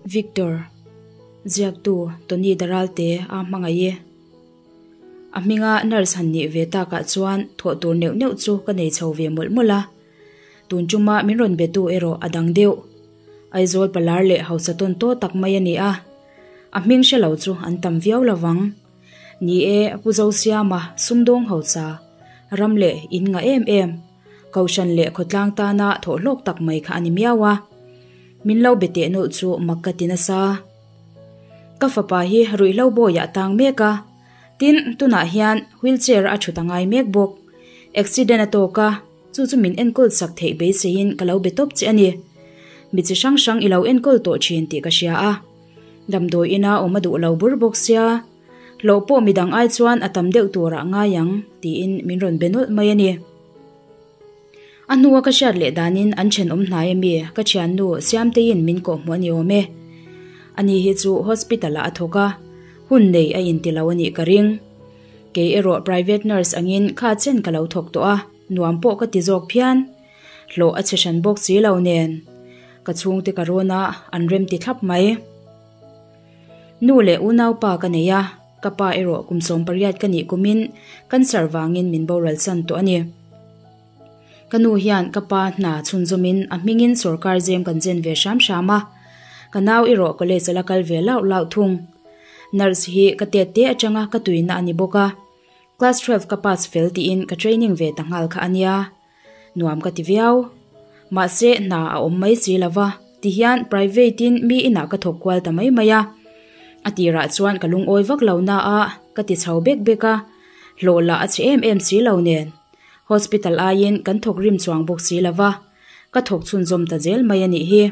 Victor, Ziaktu Tony Daralte a hmangaih e. A hminga nurse han nih ve takah chuan thawh tur neuh neuh chu ka nei chho ve mawlh mawlh a. Tun chuma min rawn betu erawh a dang deuh. Aizawl palar leh hausa tawn tawh tak mai a ni a. A hming hre lo chu an tam viau lo vang. Ni e, Pu Zosiama sumdawng hausa, ram leh in ngah em em, Kohhran leh khawtlang tana thawh hlawk tak mai kha a ni miau a. Min lo be teh nawlh chu mak ka ti nasa. Ka fapa hi ruihhlo bawiah a tang mek a, tin tunah hian wheelchair a thut a ngai mek bawk. Accident a tawk a, chu chu min enkawl sak theih beiseiin ka lo be tawp che a ni. Mi chi hrang hrang i lo enkawl tawh thin tih ka hria a. Damdawi ina awm a duh lo bur bawk sia. Hlawh pawh midang ai chuan a tam deuh turah ngai ang, tiin min rawn be nawlh mai a ni. A hnua ka hriat leh danin an thenawm hnai ami ka thiannu Siamteiin min kawhhmuh a ni awm e. Ani hi chu hospital ah a thawk a, hun nei a inti lo a nih ka ring. Kei erawh private nurse angin kha chen ka lo thawk tawh a, nuam pawh ka ti zawk phian. Hlawh a chhe hran bawk si lo nen. Ka chhungte ka rawn a, an rem ti thlap mai. Nu leh unaupa ka nei a, ka pa erawh kum 18 ka nih kumin cancer vangin min boral san tawh a ni. Ka nu hian ka pa hna chhunzawmin a hmingin sorkar zem kan zen ve hram hram a, ka nau erawh college a la kal ve lauh lauh thung. Nurse hi ka tet te atanga ka tuina a ni bawk a, class 12 ka pass fel tiin ka training ve ta nghal kha a nia. Nuam ka ti viau. Mahse hna a awm mai si lo va, tihian private in mi inah ka thawk kual ta mai mai a. A tirah chuan ka lungawi vak lo na a, ka ti chho bek bek a, hlawh lah a chhe em em si lo nen. Hospital aiin kan thawk rim chuang bawk si lo va, ka thawk chhunzawm ta zel mai a nih hi.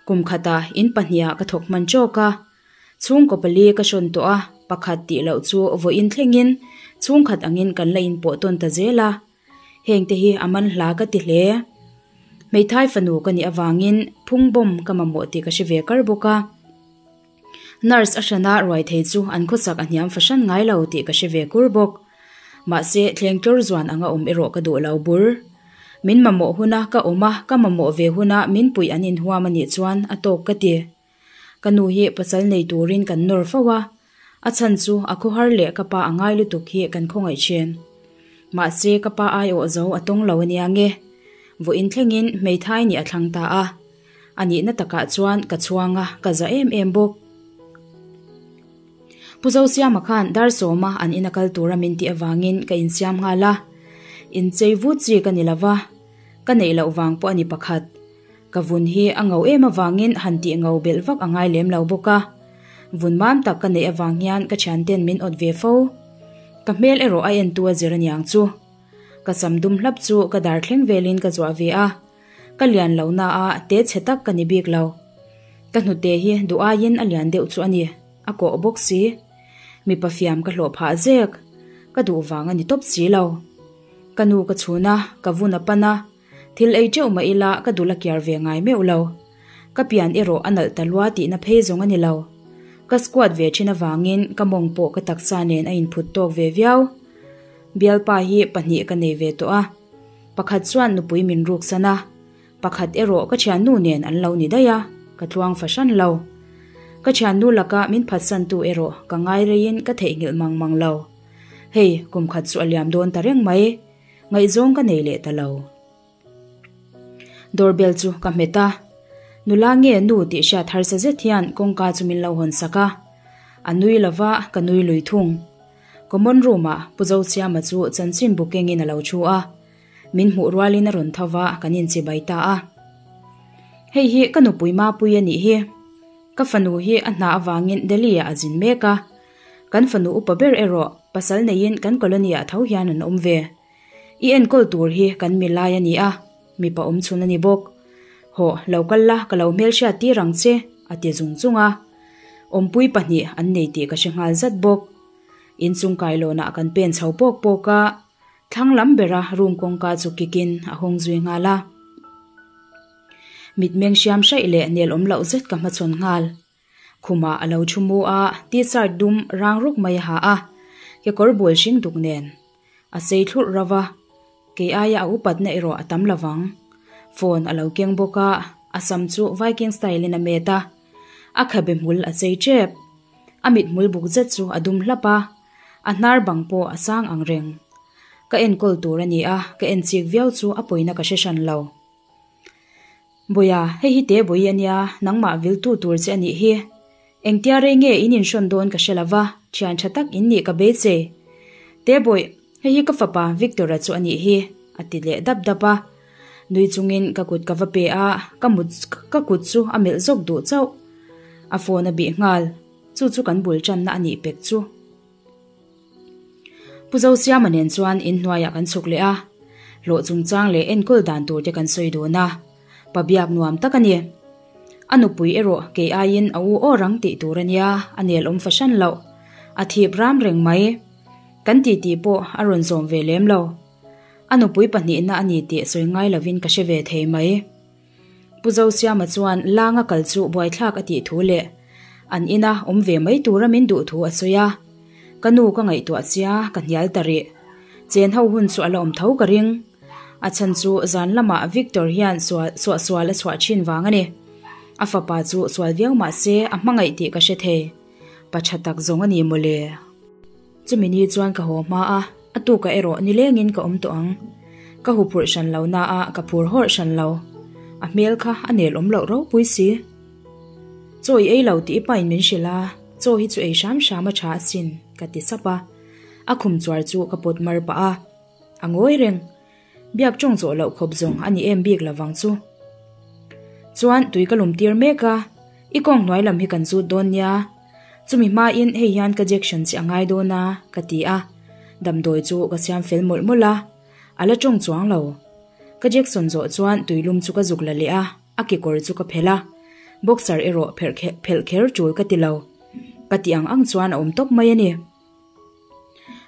Kum khatah in pahniha ka thawk hman tawk a, chhungkaw pali ka hrawn tawh a, pakhat tih loh chu vawiin thlengin chhungkhat angin kan la inpawh tawn ta zel a. Hengte hi a man hla ka ti hle. Hmeithai fanu ka nih avangin phung bawm ka mamawh tih ka hre ve kar bawk a. Nurse a hrana ruai thei chu an khawsak a hniam fahran ngai lo tih ka hre ve kur bawk. Mahse, thleng tlawr zuan anga awm erawh ka duh lo bur. Min mamawh huna ka awm a, ka mamawh ve huna min puih an inhuam a nih chuan a tawk ka ti. Ka nu hi pasal nei turin kan nawr fo a, a chhan chu a khawhar leh ka pa a ngai lutuk hi kan khawngaih thin. Mahse ka pa aiawh zo a tawng lo ania nge. Vawiin thlengin hmeithai nih a thlang ta a. A nihna takah chuan ka chhuang a, ka za em em bawk. Pu Zosiama khan dar sawma an ina kal tura min tih avangin ka insiam nghal a. Inchei vut chi ka ni lova, ka neih loh vang pawh a ni pakhat. Ka vun hi a ngo em avangin han tih ngo belh vak a ngai lem lo bawk a. Vun mam tak ka neih avang hian ka thianten min awt ve fo. Ka hmel erawh a entu a zir aniang chu. Ka sam dum hlap chu ka dar thleng velin ka zuah ve a. Ka lian lo na a, te chhe tak ka ni bik lo. Ka hnute hi duh aiin a lian deuh chu a ni, a kawh bawk si. Mipa fiam ka hlawh phah zek. Ka duh vang a ni tawp si lo. Ka nu ka chhun a, ka vun a pan a. Thil ei teuh mah ila ka dul a kiar ve ngai meuh lo. Ka pian erawh a nalh ta lua tihna phei zawng a ni lo. Ka squat ve thin avangin ka mawng pawh ka taksa nen a inphut tawk ve viau. Bialpa hi pahnih ka nei ve tawh a. Pakhat chuan nupui min ruksan a, pakhat erawh ka thiannu nen an lo ni daih a, ka tluang fahran lo. Ka thiannu laka min phatsantu erawh ka ngai reiin ka theihnghilh mang mang lo. Hei, kum khat chu a liam dawn ta reng mai. Ngaihzawng ka nei leh ta lo. Doorbell chu ka hmet a, nula nge nu tih hriat harsa zet hian kawngka chu min lo hawn sak a. A nui lo va, ka nui lui thung. Common room ah Pu Zosiama chu chanchin bu kengin a lo thu a. Min hmuh rualin a rawn tho va, kan inchibai ta a. Hei hi ka nupui Mapui a nih hi. Ka fanu hi a hna avangin Delhi ah a zin mek a. Kan fanu upa ber erawh pasal neiin kan colony ah tho hian an awm ve. I enkawl tur hi kan mi lai a ni a, mipa awm chhun a ni bawk. Hawh, lo kal la, ka lo hmelhriat tir ang che, a ti zung zung a. Awmpui pahnih an nei tih ka hre nghal zat bawk. Inchung kailawnah kan pen chho pawk pawk a, thlang lam bera room kawngka chu kikin a hawng zui nghal a. Mitmeng hriam hraih leh nel awm loh zet ka hmachhawn nghal. Khumah a lo thu mu a, t-shirt dum rang ruk mai a ha a, kekawr bul hring duk nen. A sei thlurh rauh a, kei aia a upatna erawh a tam lovang. Phone a lo keng bawk a, a sam chu Viking style in a met a. A khabe hmul a chei tep. A mithmul buk zet chu a dum hlap a, a hnar bang pawh a sang ang reng. Ka enkawl tur a ni a, ka en chik viau chu a pawina ka hre hran lo. Bawia, hei hi te bawi a nia, nangmah viltu tur che a nih hi. Engtia rei nge in inhrawn dawn ka hre lo va, thian tha tak in nih ka beisei. Te bawih, hei hi ka fapa Victor-a chu a nih hi, a ti leh dap dap a. Nui chungin ka kut ka va pe a, ka mut ka kut chu a melh zawk duh chauh. A phone a bih nghal, chu chu kan bul tanna a nih pek chu. Pu Zosiama nen chuan inhnuaiah kan chhuk leh a, hlawh chungchang leh enkawl dan tur te kan sawi dun a, pa biak nuam tak a ni. A nupui erawh kei aiin a u aw rang tih tur a nia, a nel awm fahran loh. A thip ram reng mai. Kan titi pawh a rawn zawm ve lem lo. A nupui pahnihna a ni tih sawi ngai lovin ka hre ve thei mai. Pu Zosiama chuan langa kal chu buaithlak a tih thu leh an ina awm ve mai tura min duh thu a sawi a. Ka nu ka ngaihtuah sia ka hnial ta rih. Chen ho hun chu a la awm tho ka ring. A chhan chu zan lamah Victor hian suahsual a chhuah thin vang a ni. A fapa chu sual viau mah se a hmangaih tih ka hre thei. Pa tha tak zawng a ni mawle. Chumi ni chuan ka haw hma a, a tukah erawh nilengin ka awm tawh ang. Ka huphurh hran lo na a, ka phur hawrh hran lo. A hmel kha a nel awm loh ropui si. Chaw i ei lo tih i pain min hrilh a, chaw hi chu ei hram hram a tha asin, ka ti sap a. A khum chuar chu ka pawt mar pah a. A ngawi reng. Biak tawng zawh loh khawp zawng a ni em bik lovang chu. Chuan tui ka lum tir mek a, i kawng hnuai lam hi kan zut dawn nia. Chumi hmain hei hian ka jection chi a ngai dawn a, ka ti a. Damdawi chu ka siam fel mawlh mawlh a, a la tawng chuang lo. Ka jection zawh chuan tui lum chu ka zuk la leh a, a kekawr chu ka phelh a. Boxer erawh phelh kher tul ka ti lo. Ka tih ang ang chuan a awm tawp mai a ni.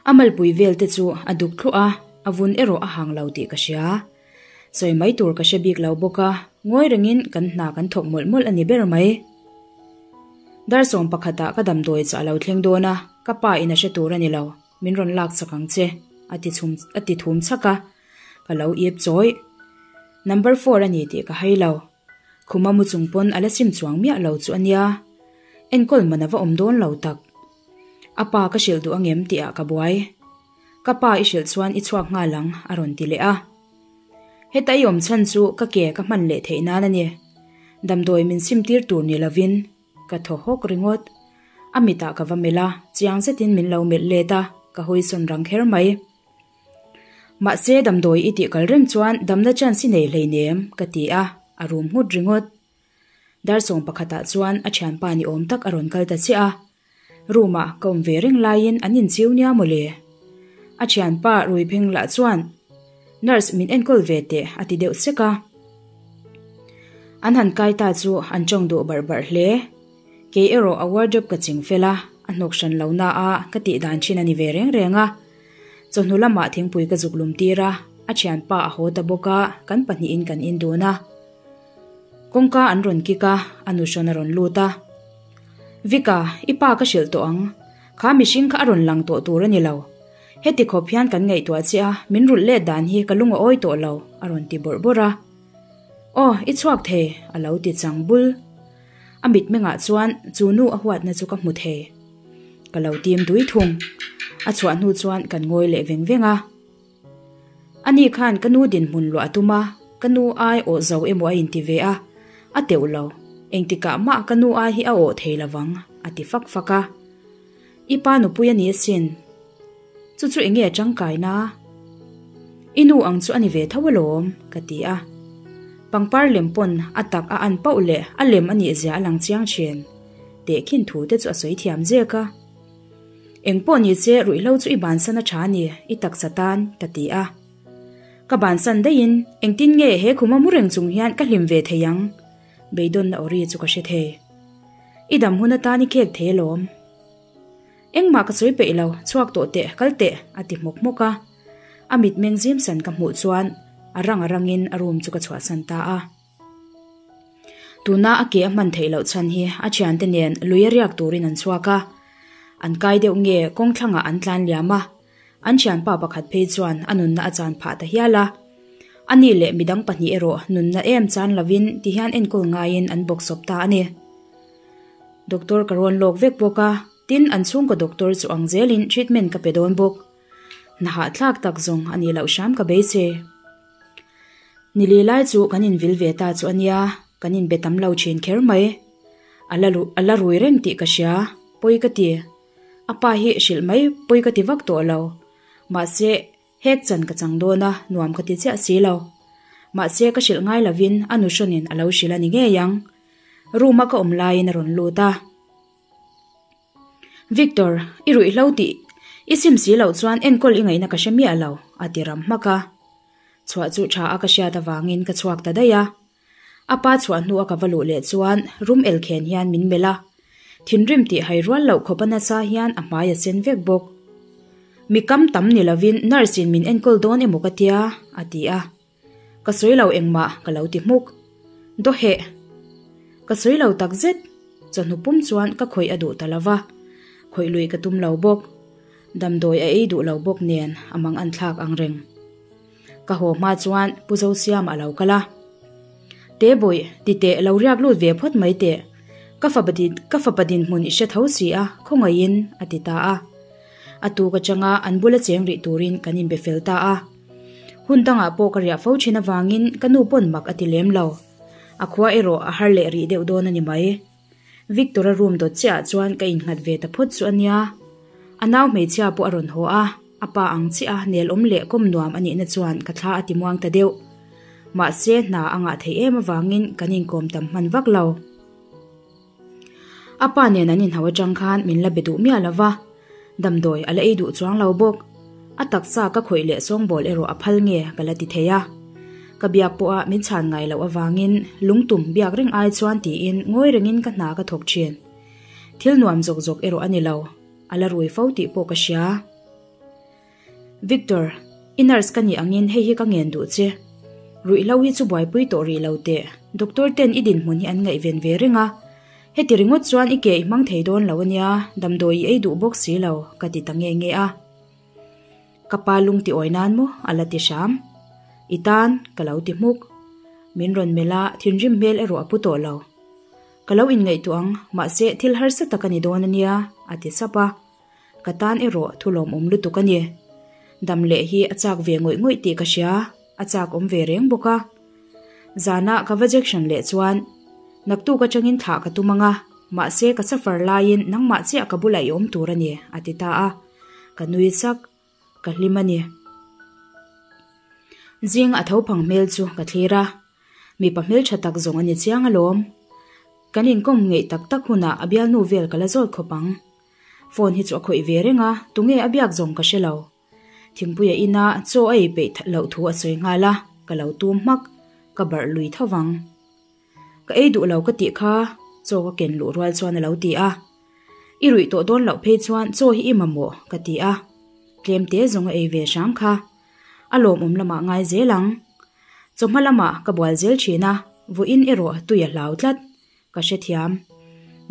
A malpui vel te chu a duk thluah a, a vun erawh a hang lo tih ka hria. Sawi mai tur ka hre bik lo bawk a, ngawi rengin kan hna kan thawk mawlh mawlh a ni ber mai. Darsawm pakhatah ka damdawi chu a lo thleng dawn a, ka pa in a hre tur a ni lo, min rawn lak chak ang che, a ti chhum a ti thum chhak a, ka lo ip chawih. Number four a ni tih ka hai lo. Khuma mu chung pawn a la sim chuang miah lo chu a nia. Enkawl man a va awm dawn lo tak. A pa ka hrilh duh angem tih ah ka buai. Ka pa i hrilh chuan i chhuak nghal ang a rawn ti leh a. Heta i awm chhan chu ka ke ka hman leh theih nan a ni. Damdawi min sim tir tur ni lovin ka thaw hawk ringawt. A mitah ka va melh a, chiang zetin min lo melh let a, ka hawisawn rang kher mai. Mahse damdawi i tih kal reng chuan damna chance i nei hleinem ka ti a, a rum nghut ringawt. Darsawm pakhatah chuan a thianpa ni awm tak a rawn kal ta chiah a, room ah ka awm ve reng laiin an inchiu nia mawle. A thianpa Ruipheng lah chuan Nurse min enkawl ve teh a ti deuh sek a. An han kai ta chu an tawng duh barh barh hle. Kei erawh a wardrobe ka ching fel a, a hnawk hran lo na a, ka tih dan thin a ni ve reng reng a. Chawhnu lamah thingpui ka zuk lum tir a, a thianpa a haw ta bawk a, kan pahnihin kan indun a. Kawngka an rawn kik a, a nu hrawn a rawn lut a. Vika, i pa ka hrilh tawh ang. Kha mihring kha a rawn lang tawh tur a ni lo. Heti khawp hian kan ngaihtuah che a, min rulh let dan hi ka lung a awi tawh lo, a rawn ti bawrh bawrh a. Aw, i chhuak thei, a lo ti chang bul. A mitmengah chuan chu nu a huatna chu ka hmu thei. Ka lo tim dui thung. A chhuah hnu chuan kan ngawi leh veng veng a. Ani khan ka nu dinhmun luah a tum a, ka nu ai awh zo emaw a inti ve a, a teuh lo, engtikah mah ka nu ai hi a awh thei lovang, a ti fak fak a. I pa nupui a ni asin. Chu chu enge a tangkaina? I nu ang chu a ni ve tho alawm, ka ti a. Pangpar lem pawn a tak a an pauh leh a lem a nih zia a lang chiang thin. Tehkhin thu te chu a sawi thiam zek a. Eng pawh ni che ruihhlo chu i bansan a tha a ni, i taksa tan, ka ti a. Ka bansan daihin engtin nge he khuma mu reng chung hian ka hlim ve thei ang? Beidawnna aw ri chu ka hre thei. I dam hun atan i khek thei alawm. Engmah ka sawi peih lo, chhuak tawh teh, kal teh, a ti hmawk hmawk a. A mitmeng zimsan ka hmuh chuan a rang a rangin a room chu ka chhuahsan ta a. Tuna a ke a hman theih loh chhan hi a thiante nen lui a riak turin an chhuak a, an kai deuh nge kawng thlangah an tlan liam a, an thianpa pakhat phei chuan a nunna a chan phah ta hial a. Ani leh midang pahnih erawh nunna em chan lovin tihian enkawl ngaiin an bawksawp ta a ni. Doctor ka rawn lawk vek bawk a, tin an chhungkaw doctor chu ang zelin treatment ka pe dawn bawk. Hna hahthlak tak zawng a nih loh hram ka beisei. Nili lai chu kan invil ve ta chu a nia, kan inbe tam lo thin kher mai. A la a la rui reng tih ka hria, pawi ka ti. A pa hi hrilh mai pawi ka ti vak tawh lo. Mahse, hek chan ka chang dawn a, nuam ka ti chiah si lo. Mahse, ka hrilh ngai lovin a nu hrawnin a lo hrilh a ni ngei ang. Room a ka awm laiin a rawn lut a. Victor, i ruihhlo tih i sim si loh chuan enkawl i ngaihna ka hre miah lo, a ti ram hmak a. Chhuah chu tha a ka hriat avangin ka chhuak ta daih a. A pa chhuah hnu a ka va luh leh chuan rum elkhen hian min melh a. Thinrim tih hai rual loh khawp a nasa hian a hmai a sen vek bawk. Mi kam tam ni lovin nurse in min enkawl dawn emaw ka tia, a ti a. Ka sawi lo engmah ka lo ti hmuk. Dawheh! Ka sawi lo tak zet. Chawhnu pum chuan ka khawih a duh ta lo va, khawih lui ka tum lo bawk. Damdawi a ei duh lo bawk nen a mang an thlak ang reng. Ka haw hma chuan Pu Zosiama a lo kal a. Tebawih, ti teh lo riak lut ve phawt mai teh. Ka fapa ka fapa dinhmun i hre tho si a, khawngaihin a ti ta a. A tuk atanga an bula cheng rih turin kan inbe fel ta a. Hun dangah pawh ka riah fo thin avangin ka nu pawn mak a ti lem lo. A khua erawh a har leh rih deuh dawn a ni mai. Victor-a room dawt chiahah chuan ka innghat ve ta phawt chu a nia. A nau hmeichhia pawh a rawn haw a, a pa ang chiah a nelawm leh kawm nuam a nihna chuan ka thla a ti muang ta deuh. Mahse hna a ngah theih em avangin kan inkawm tam hman vak lo. A pa nen an inhau atang khan min la be duh miah lo va, damdawi a la ei duh chuang lo bawk. A taksa ka khawih leh sawngbawl erawh a phal nge ka la ti thei a. Ka biak pawha min chhan ngai loh avangin lungtum biak reng ai chuan tiin ngawi rengin ka hna ka thawk thin. Thil nuam zawk zawk erawh a ni lo, a la rui fo tih pawh ka hria. Victor, i nurse ka nih angin hei hi ka ngen duh che. Ruihhlo hi chu buaipui tawh rih lo teh, doctor ten i dinhmun hi an ngaihven ve reng a. Heti ringawt chuan i ke i hmang thei dawn lo ania, damdawi i ei duh bawk si lo, ka ti ta nge nge a. Ka pa lung ti awi nan maw a la ti hram. I tan, ka lo ti hmuk. Min rawn melh a, thinrim hmel erawh a pu tawh lo. Ka lo inngaihtuah ang, mahse thil harsa tak a ni dawn ania, a ti sap a. Ka tan erawh thu lawmawm lutuk a ni. Dam leh hi a chak ve ngawih ngawih tih ka hria, a chak awm ve reng bawk a. Zana ka va jection leh chuan naktuk atangin thlah ka tum ang a, mahse ka suffer laiin nangmah chiah ka bulah i awm tur a ni, a ti ta a. Ka nui sak. Ka hlim a ni. Zing a tho phang hmel chu ka thlir a, mipa hmeltha tak zawng a ni chiang alawm. Kan inkawm ngeih tak tak hunah a bialnu vel ka la zawt khawp ang. Phone hi chu a khawih ve reng a, tunge a biak zawng ka hre lo. Thingpuia ina chaw a ei peih loh thu a sawi nghal a, ka lo tum hmak, ka barh lui tho vang. Ka ei duh lo ka tih kha, chaw ka ken luh rual chuan a lo ti a. I ruih tawh dawn loh phei chuan chaw hi i mamawh ka ti a, tlem te zawng a ei ve hram kha. A lawmawm lamah ngai zel ang. Chawhma lamah ka bual zel thin a, vawiin erawh tui a hlau tlat. Ka hrethiam.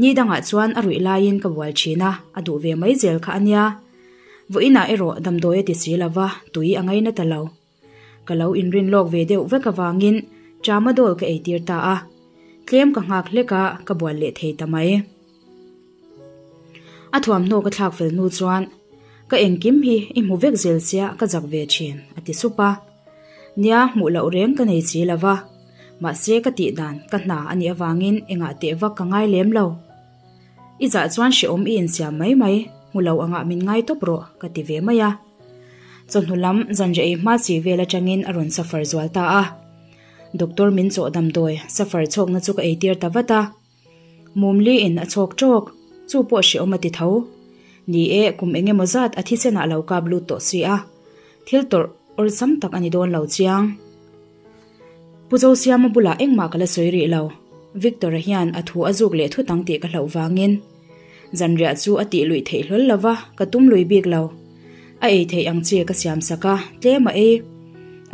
Ni dangah chuan a ruih laiin ka bual thin a, a duh ve mai zel kha a nia. Vawiinah erawh damdawi a ti si lo va, tui a ngaina ta lo. Ka lo inrin lawk ve deuh vek avangin tramadol ka eitir ta a, tlem ka nghak hlek a, ka bual leh thei ta mai. A thuamhnaw ka thlak fel hnu chuan, Ka engkim hi i hmu vek zel sia ka zak ve thin, a ti sup a. Nia, hmuh loh reng ka nei si lo va, mahse ka tih dan ka hna a nih avangin engah teh vak ka ngai lem lo. I zah chuan hrehawm i insiam mai mai, hmu lo angah min ngai tawp rawh, ka ti ve mai a. Chawhnu lam zanriah ei hma chi vel atangin a rawn suffer zual ta a. Doctor min chawh damdawi suffer chhawkna chu ka eitir ta vat a. Mumli in a chhawk tawk, chu pawh hrehawm a ti tho. Ni e, kum eng emaw zat a thisen ah lo kap lut tawh si a, thil tawrh awlsam tak a ni dawn lo chiang. Pu Zosiama bulah engmah ka la sawi rih lo, Victor-a hian a thu a zuk leh thut ang tih ka hlauh vangin. Zanriah chu a tih luih theih hlawl lo va, ka tum lui bik lo. A ei theih ang chi ka siam sak a, tlem a ei.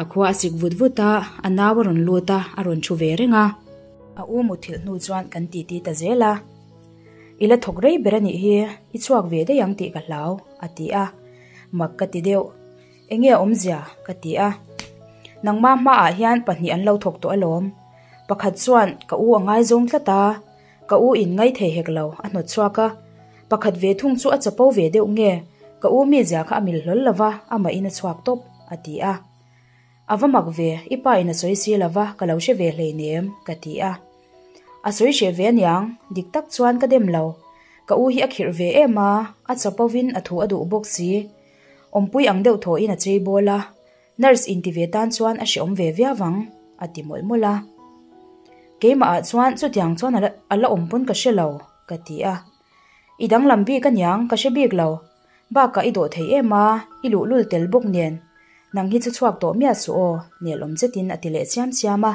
A khua a sik vut vut a, a nau a rawn lut a, a rawn thu ve reng a. A u muthilh hnu chuan kan titi ta zel a, I la thawk rei ber a nih hi, i chhuak ve daih ang tih ka hlau, a ti a. Mak ka ti deuh. Enge a awmzia? ka ti a. Nangmah hmaah hian pahnih an lo thawk tawh alawm. Pakhat chuan ka u a ngaizawng tlat a. Ka u in ngai thei hek lo, a hnawt chhuak a. Pakhat ve thung chu a chapo ve deuh nge, ka u mizia kha a mil hlawl lo va, amah in a chhuak tawp, a ti a. A va mak ve, i pa in a sawi si lo va, ka lo hre ve hleinem, ka ti a. A sawi hreh ve aniang, dik tak chuan ka dem lo. Ka u hi a khirh ve em a, a chapo in a thu a duh bawk si. Awmpui ang deuh thaw in a chei bawl a, nurse inti ve tan chuan a hreawm ve viau ang, a ti mawlh mawlh a. Keimah ah chuan chutiang chuan a la awm pawn ka hre lo, ka ti a. I danglam bik aniang, ka hre bik lo. Bakah i dawh thei em a, i luhlul tel bawk nen. Nang hi chu chhuak tawh miah suh aw, nelawm zetin a ti leh chiam chiam a.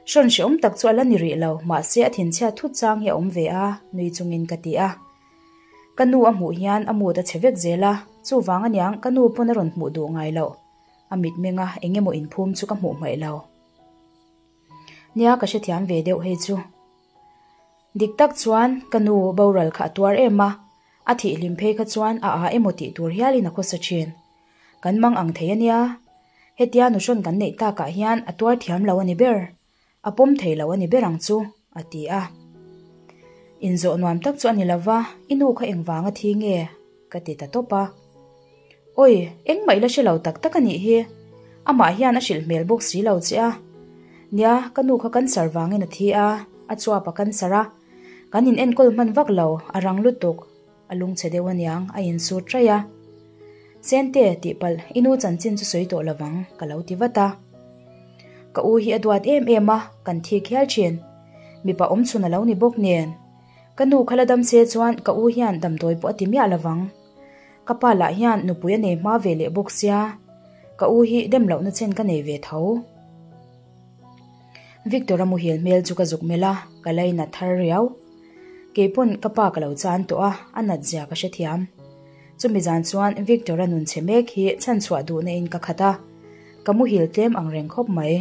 Hrawn hreawm tak chu a la ni rih lo, mahse a thinchhiat thut chang hi a awm ve a, nui chungin ka ti a. Ka nu a hmuh hian a mood a chhe vek zel a, chuvang aniang ka nu pawn a rawn hmuh duh ngai loh. A mitmenga eng emaw inphum chu ka hmuh hmaih lo. Nia ka hrethiam ve deuh hei chu. Dik tak chuan ka nu boral kha a tuar em a, a thih hlim phei kha chuan a a emaw tih tur hialin a khawsa thin. Kan mang ang thei ania. Hetia nuhrawn kan neih takah hian a tuar thiam lo a ni ber. A pawm thei lo a ni ber ang chu, a ti a. Inzawh nuam tak chu a ni lova, i nu kha engvanga thi nge? ka ti ta tawp a. Awi, engmah i la hre lo tak tak a nih hi. Amah hian a hrilh hmel bawk si lo che a. Nia, ka nu kha cancer vangin a thi a, a chuap a cancer a. Kan in enkawl hman vak lo, a rang lutuk. A lungchhe deuh aniang, a insut raih a. Sente, tih palh, i nu chanchin chu sawi tawh lovang, ka lo ti vat a. Ka u hi a duat em em a, kan thik hial thin. Mipa awmchhun a lo ni bawk nen. Ka nu kha la dam se chuan ka u hian damdawi pawh a ti miah lovang. Ka pa lah hian nupui a nei hma ve leh bawk sia, ka u hi dem lohna chen ka nei ve tho. Victor-a muhil hmel chu ka zuk melh a, ka lainat thar riau. Keipawn ka pa ka lo chan tawh a, a nat zia ka hrethiam. Chumi zan chuan Victor-a nun chhe mek hi chhanchhuah duhna in ka khat a, ka muhil tlem ang reng khawp mai.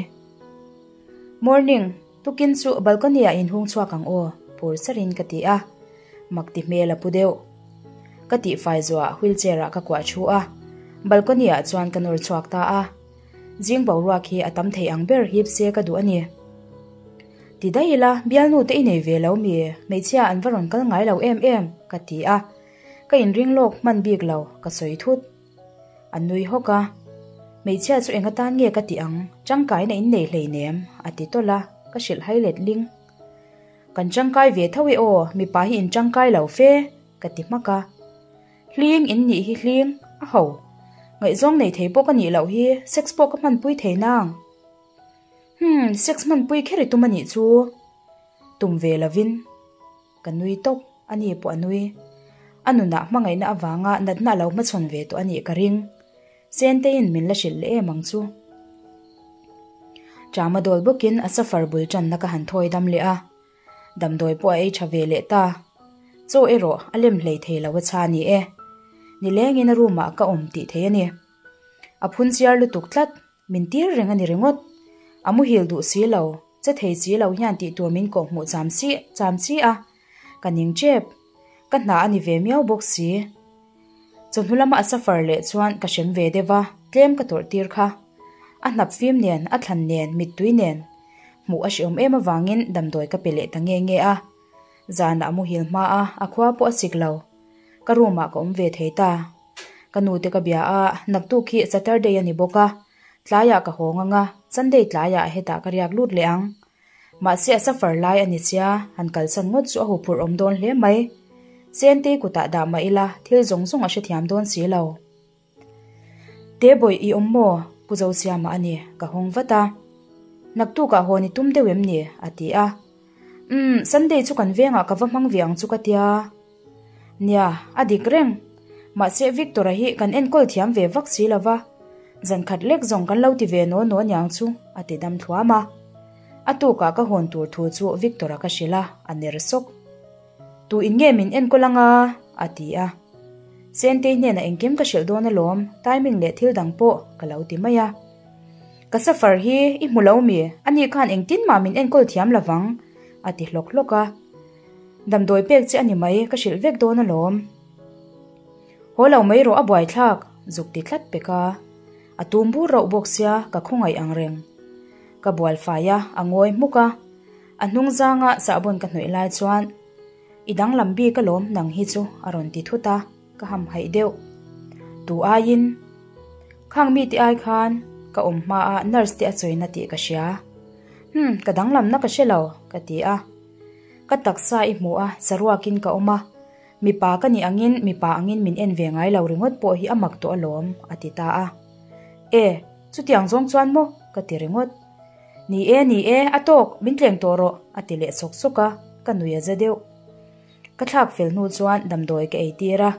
Morning, tukin chu balcony ah inhung chhuak ang aw, phur sarin ka ti a. Mak ti hmel a pu deuh. Ka tihfai zuah wheelchair ah ka kuah thu a, balcony ah chuan ka nawr chhuak ta a. Zing boruak hi a tam thei ang ber hip se ka duh a ni. Ti daih ila, bialnu te i nei ve lo mi, hmeichhia an va rawn kal ngai lo em em, ka ti a. Ka inring lawk hman bik lo, ka sawi thut. A nui hawk a, Hmeichhia chu eng atan nge ka tih ang, tangkaina in nei hleinem, a ti tawlh a, ka hrilh hai let ling. Kan tangkai ve tho e aw, mipa hi in tangkai lo fe, ka ti hmak a. Hling in nih hi hling, a ho. Ngaihzawng nei thei pawh ka nih loh hi, sex pawh ka hmanpui thei nang. Hmm, sex hmanpui kher i tum a nih chu. Tum ve lovin. Ka nui tawp, a ni pawh a nui. A nunah hmangaihna avanga natna a lo hmachhawn ve tawh a nih ka ring. Senteiin min la hrilh leh em ang chu. Ṭama dawl bawkin a safar bul ṭanna ka han thawi dam leh a. Damdawi pawh a ei ṭha ve leh ta. Chaw erawh a lem hlei thei lo a chha ni e. Nilengin a room ah ka awm tih thei a ni. A phun chiar lutuk tlat. Min tir reng a ni ringawt. A muhil duh si lo, che thei si lo hian tih tur min kawh hmuh cham chi cham chi a, ka ning tep. Ka hna a ni ve miau bawk si. Chawhnu lama a suffer leh chuan ka hrem ve deuh a, tlem ka tawrh tir kha. A hnap fim nen, a thlan nen, mittui nen. Hmuh a hreawm em avangin damdawi ka pe leh ta nge nge a. Zanah a muhil hma a, a khua pawh a sik lo. Ka room ah ka awm ve thei ta. Ka nute ka bia a, naktuk hi Saturday a ni bawk a, tlaiah ka haw ngang a, Sunday tlaiah hetah ka riak lut leh ang. Mahse a suffer lai a ni sia, han kalsan ngawt chu a huphurh awm dawn hle mai. Sentei kutah dah mah ila, thil zawng zawng a hrethiam dawn si lo. Tebawih i awm maw? Pu Zosiama a ni, ka hawng vat a. Naktukah haw ni tum deuh em ni? a ti a. Umm, Sunday chu kan vengah ka va hmang ve ang chu ka tia. Nia, a dik reng. Mahse Victor-a hi kan enkawl thiam ve vak si lova, zan khat lek zawng kan lo ti ve naw naw aniang chu, a ti dam thluam a. A tukah ka hawn tur thu chu Victor-a ka hrilh a, a ner sawk. Tu in nge min enkawl anga? a ti a. Sentei hnenah engkim ka hrilh dawn alawm, timing leh thil dang pawh ka lo ti mai a. Ka safar hi i hmu lo mi? Ani khan engtin mah min enkawl thiam lovang, a ti hlawk hlawk a. Damdawi pek che a ni mai, ka hrilh vek dawn alawm. Haw lo mai rawh a buaithlak, zuk ti tlat pek a. A tum bur rauh bawk sia, ka khawngaih ang reng. Ka bual fai a, a ngawi hmuk a. A hnung zanga sahbawn ka hnawih lai chuan, I danglam bik alawm nang hi chu a rawn ti thut a, ka hamhaih deuh. Tu aiin? Khang mite ai khan ka awm hmaah nurse te a chawina tih ka hria. Humm, ka danglamna ka hre lo, ka ti a. Ka taksa i hmu a, saruakin ka awm a. Mipa ka nih angin mipa angin min en ve ngai lo ringawt pawh hi a mak tawh alawm, a ti ta a. E, chutiang zawng chuan maw? ka ti ringawt. Ni e, ni e, a tawk, min tleng tawh rawh, a ti leh sawk sawk a, ka nui a za deuh. Ka thlak fel hnu chuan damdawi ka ei tir a,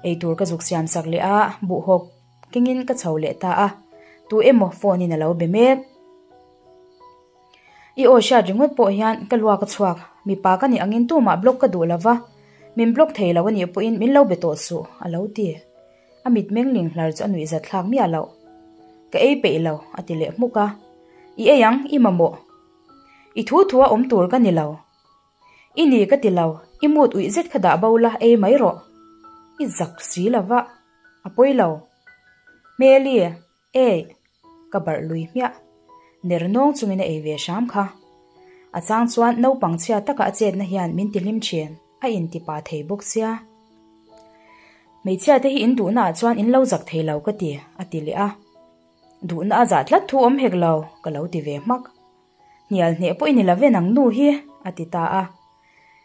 eitur ka zuk siam sak leh a, buhhawk kengin ka chho leh ta a, tu emaw phone in a lo be mek. I aw hriat ringawt pawh hian ka luak a chhuak, mipa ka nih angin tumah block ka duh lova, min block thei lo a nih pawhin min lo be tawh suh, a lo ti. A mitmeng ling hlar chu a nuihzat thlak miah loh. Ka ei peih lo, a ti leh hmuk a. I ei ang, i mamawh. I thu thu a awm tur ka ni lo. I ni ka ti lo, i mood uih zet kha dah bo la, ei mai rawh. I zak si lo va, a pawi lo. Hmeli, Eih! Ka barh lui hmiah. Ner nawng chungin a ei ve hram kha. A chang chuan naupang chhia taka a chetna hian min ti hlim thin, a inti pa thei bawk sia. Hmeichhia te hi in duhna ah chuan in lo zak thei lo ka ti, a ti leh a. Duhna a zah tlat thu awm hek lo, ka lo ti ve hmak. Hnial hneh pawh i ni lo ve nang nu hi, a ti ta a.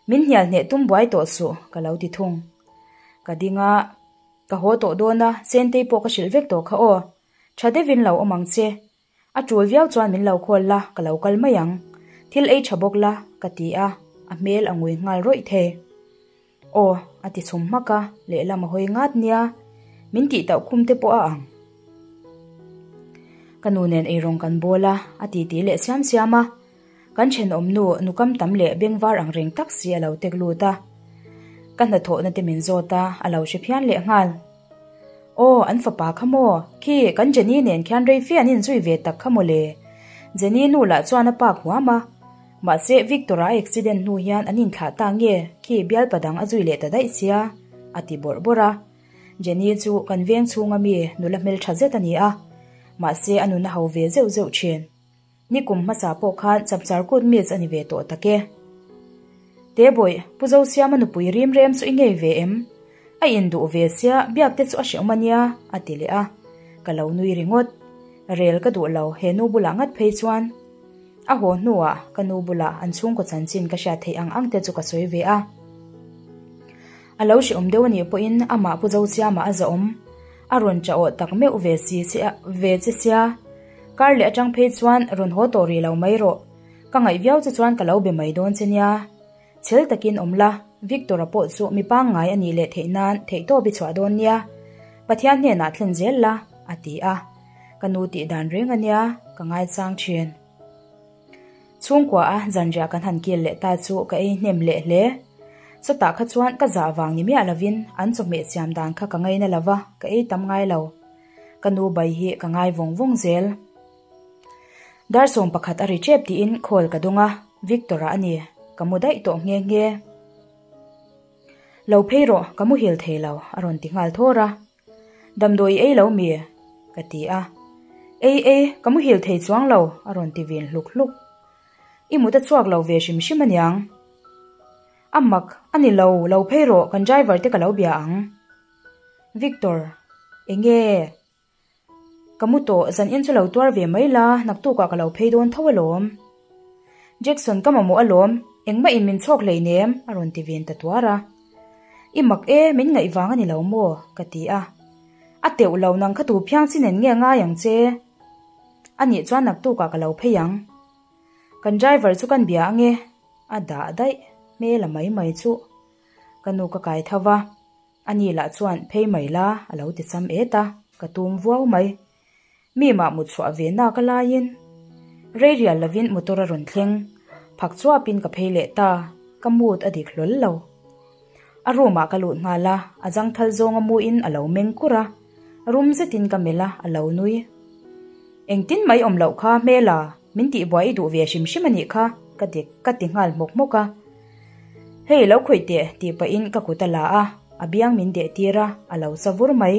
Min hnial hneh tum buai tawh suh, ka lo ti thung. Ka ding a. Ka haw tawh dawn a, Sentei pawh ka hrilh vek tawh kha aw. Tha deuhin lo awm ang che. A tul viau chuan min lo call la, ka lo kal mai ang. Thil ei tha bawk la, ka ti a, a hmel a ngui nghal rawih thei. Aw, a ti chhum hmak a, lehlam a hawi ngat nia. Min tih tauh khum te pawh a ang. Ka nu nen eirawng kan bawl a, a titi leh siam siam a. Kan thenawm nu nukam tam leh bengvar ang reng tak si a lo tek lut a. Ka hnathawhna te min zawt a, a lo hre phian leh nghal. Aw, an fapa kha maw? Khi, kan Jenny nen khian rei fe an inzui ve tak kha maw le? Jenny nu lah chuan a pak huam a. Mahse, Victor-a a accident hnu hian an inthlah ta nge, khi bialpa dang a zui leh ta daih sia, a ti bawrh bawrh a. Jenny chu kan veng chhunga mi nula hmeltha zet a ni a, mahse a nun a ho ve zeuh zeuh thin. Nikum hmasa pawh khan chapchar kut miss a ni ve tawh tak e. Tebawih, Pu Zosiama nupui rim rem chu i ngei ve em? A induh ve sia, biak te chu a hrehawm a nia, a ti leh a. Ka lo nui ringawt. Rel ka duh lo, he nu bulah ngat phei chuan. A haw hnuah ka nu bulah an chhungkaw chanchin ka hriat theih ang ang te chu ka sawi ve a. A lo hrehawm deuh a nih pawhin amah Pu Zosiama a zahawm. A rawn chah awh tak meuh ve si ve che sia. Kar leh atang phei chuan rawn haw tawh rih lo mai rawh. Ka ngaih viau che chuan ka lo be mai dawn che nia. Chhel takin awm la, Victor-a pawh chu mi pangngai a nih leh theih nan theihtawp i chhuah dawn nia. Pathian hnenah thlen zel la, a ti a. Ka nu tih dan reng a nia, ka ngaichang thin. Chhungkua a zanriah kan han kil leh ta chu ka ei hnem leh hle. Chutah kha chuan ka zah vang ni miah lovin an chawhmeh siam dan kha ka ngaina lova, ka ei tam ngai lo. Ka nu bai hi ka ngai vawng vawng zel. Dar 11 a ri tep tiin call ka dawng a, Victor-a a ni, ka mu daih tawh nghe nghe. Lo phei rawh, ka muhil thei lo, a rawn ti nghal thawr a. Damdawi i ei lo mi? ka ti a. Ei ei, ka muhil thei chuang lo, a rawn ti vin hluk hluk. I mut a chhuak lo ve hrim hrim aniang. A mak, a ni lo, lo phei rawh, kan driver te ka lo bia ang. Victor, Enge? Ka mu tawh, zan in chu lo tuar ve mai la, naktukah ka lo phei dawn tho alawm. Jackson ka mamawh alawm, engmah in min chhawk hleinem, a rawn ti ven ta tuar a. I mak e, min ngaih vang a ni lo maw? ka ti a. A teuh lo, nang kha tu phiang chi nen nge ngai ang che? A nih chuan naktukah ka lo phei ang. Kan driver chu kan bia ange, a dah daih, hmel a mai mai chu. Ka nu ka kai tho va. A ni lah chuan phei mai la a lo ti cham et a, ka tum vuau mai. Mi mah mut chhuah ve nak a laiin rei rial lovin motor a rawn thleng. Phak chuapin ka phei leh ta, ka mood a dik hlawl lo. A room ah ka lut nghal a, a zangthal zawnga muin a lo meng kur a, rum zetin ka melh a, a lo nui. Engtin mai awm loh kha hmela, min tihbuai i duh ve hrim hrim a nih kha, ka ti ka ti nghal hmawk hmawk a. Hei lo khawih teh tih pahin ka kut a la a, a biang min deh tir a, a lo sa vur mai.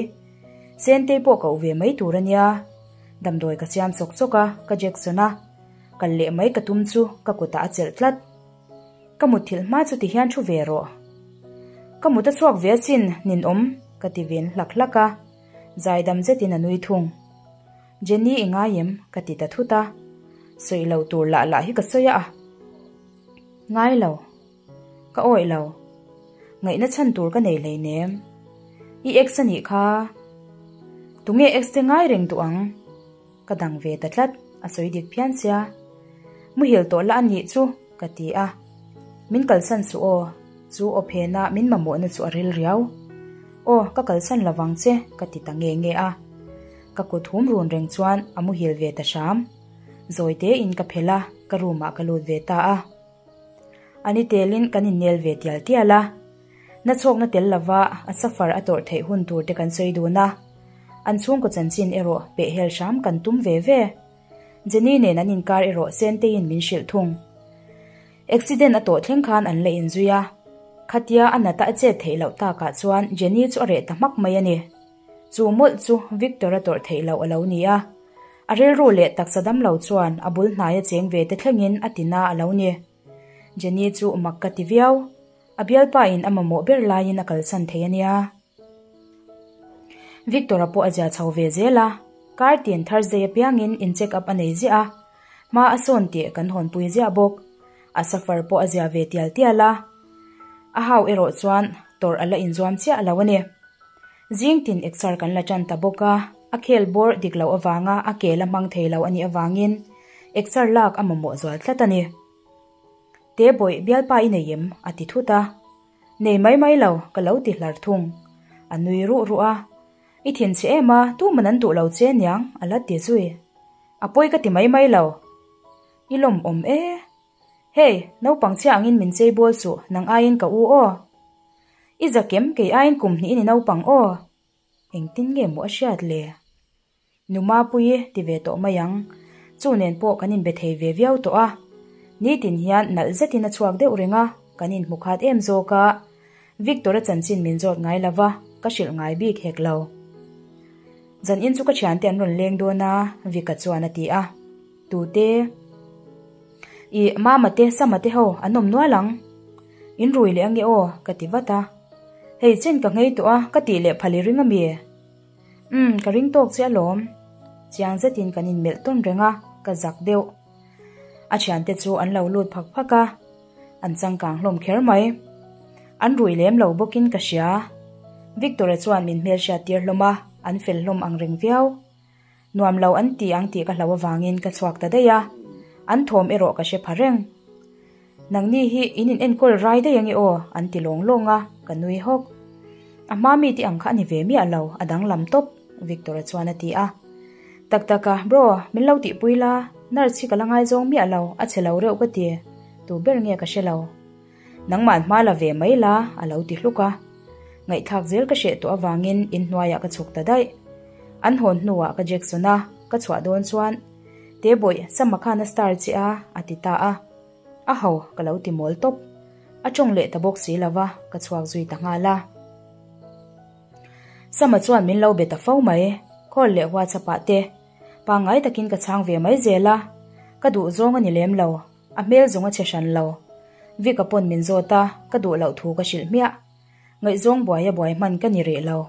Sentei pawh koh ve mai tur a nia. Damdawi ka siam chawk chawk a, ka Jackson a. kal leh mai ka tum chu ka kutah a chelh tlat. Ka mutthilh hma chu tihian thu ve rawh. Ka mut a chhuak ve asin, ninawm, ka ti ven hlak hlak a. Zaidam zetin a nui thung. Jenny i ngai em? ka ti ta thut a. Sawi lo tur lah lah hi ka sawi a. Ngai lo. Ka awih lo. Ngaihna chhan tur ka nei hleinem. I ex a nih kha. Tunge ex te ngai reng duh ang? Ka dang ve ta tlat, a sawi dik phian sia. Muhil tawh la a nih chu, ka ti a. Min kalsan suh aw, chu aw phena min mamawhna chu a ril riau. Aw, ka kalsan lovang che, ka ti ta nge nge a. Ka kut hum run reng chuan a muhil ve ta hram. Zawi tein ka phelh a, ka room ah ka lut ve ta a. A ni telin kan innel ve tial tial a. Na chhawkna tel lova a safar a tawrh theih hun tur te kan sawi dun a. An chhungkaw chanchin erawh pehhel hram kan tum ve ve. Jenny nen an inkar erawh Senteiin min hrilh thung. Accident a tawh thleng khan an la inzui a. Khatia a nata a chet theih loh takah chuan Jenny chu a reh ta hmak mai a ni. Chu mawlh chu Victor a tawrh theih loh a lo ni a. A rilru leh taksa damlo chuan a bul hnaia cheng ve te thlengin a ti na a lo ni. Jenny chu mak ka ti viau. A bialpa in a mamawh ber laiin a kalsan thei a nia. Victor-a pawh a zia chho ve zel a. Kar tin Thursday apiangin in check up a nei ziah a. Hma a sawn tih kan hawnpui ziah bawk. A safar pawh a zia ve tial tial a. A hau erawh chuan tawrh a la inzuam chiah lo a ni. Zing tin exer kan la tan ta bawk a, a khel bawr dik loh avanga a ke la hmang thei lo a nih avangin exer lak a mamawh zual tlat a ni. Te bawih bialpa i nei em? a ti thut a. Nei mai mai lo, ka lo ti hlar thung. A nui ruh ruh a. I thinchhe em a, tuman an duh lo che niang, a la ti zui. A pawi ka ti mai mai lo. I lawmawm e. Hey, naupang chhia angin min chei bawl suh, nang aiin ka u aw. I zakem kei aiin kum hnih i ni naupang aw. Engtin nge maw a hriat le? Nu Mapuii ti ve tawh mai ang. Chu nen pawh kan inbe thei ve viau tawh a. Nitin hian nalh zetin a chhuak deuh reng a, kan inhmu khat em zawk a. Victor-a chanchin min zawt ngai lo va, ka hrilh ngai bik hek lo. Zan in chu ka thiante an rawn leng dawn a, Vika chuan a ti a. Tute? Ih, Mama te, Sama te ho an awm nual ang. In rui leh ange aw, ka ti vat a. Hei chen ka nghei tawh a, ka tih leh phal i ring ami? Umm, ka ring tawk che alawm. Chiang zetin kan inmelh tawn reng a, ka zak deuh. A thiante chu an lo lut phak phak a, an changkang hlawm kher mai. An rui lem lo bawkin ka hria. Victor-a chuan min hmelhriat tir hlawm a, an fel hlawm ang reng viau. Nuam lo an ti ang tih ka hlau avangin ka chhuak ta daih a, an thawm erawh ka hre pha reng. Nangni hi in in enkawl rai daih ange aw an ti lawng lawng a, ka nui hawk. A hma mi te ang kha a ni ve miah lo, a danglam tawp, Victor-a chuan a ti a. Tak tak a, bro, min lo tihpui la, nurse hi ka la ngaizawng miah lo, a chhe lo reuh ka ti, tu ber nge ka hre lo. Nangmah hma la ve mai la, a lo ti hluk a. Ngaihthlak zel ka hreh tawh avangin inhnuaiah ka chhuk ta daih. An hawn hnuah ka Jackson a, ka chhuah dawn chuan, Tebawih, Sama khan a star che a, a ti ta a. A ho, ka lo ti mawl tawp. A tawng leh ta bawk si lo va, ka chhuak zui ta nghal a. Sama chuan min lo be ta fo mai, call leh WhatsApp ah te. Pangngai takin ka chhang ve mai zel a, ka duh zawng a ni lem lo. A hmel zawng a chhe hran lo. Vic-a pawn min zawt a, ka duh loh thu ka hrilh hmiah. Ngaihzawng buai a buai hman ka ni rih lo.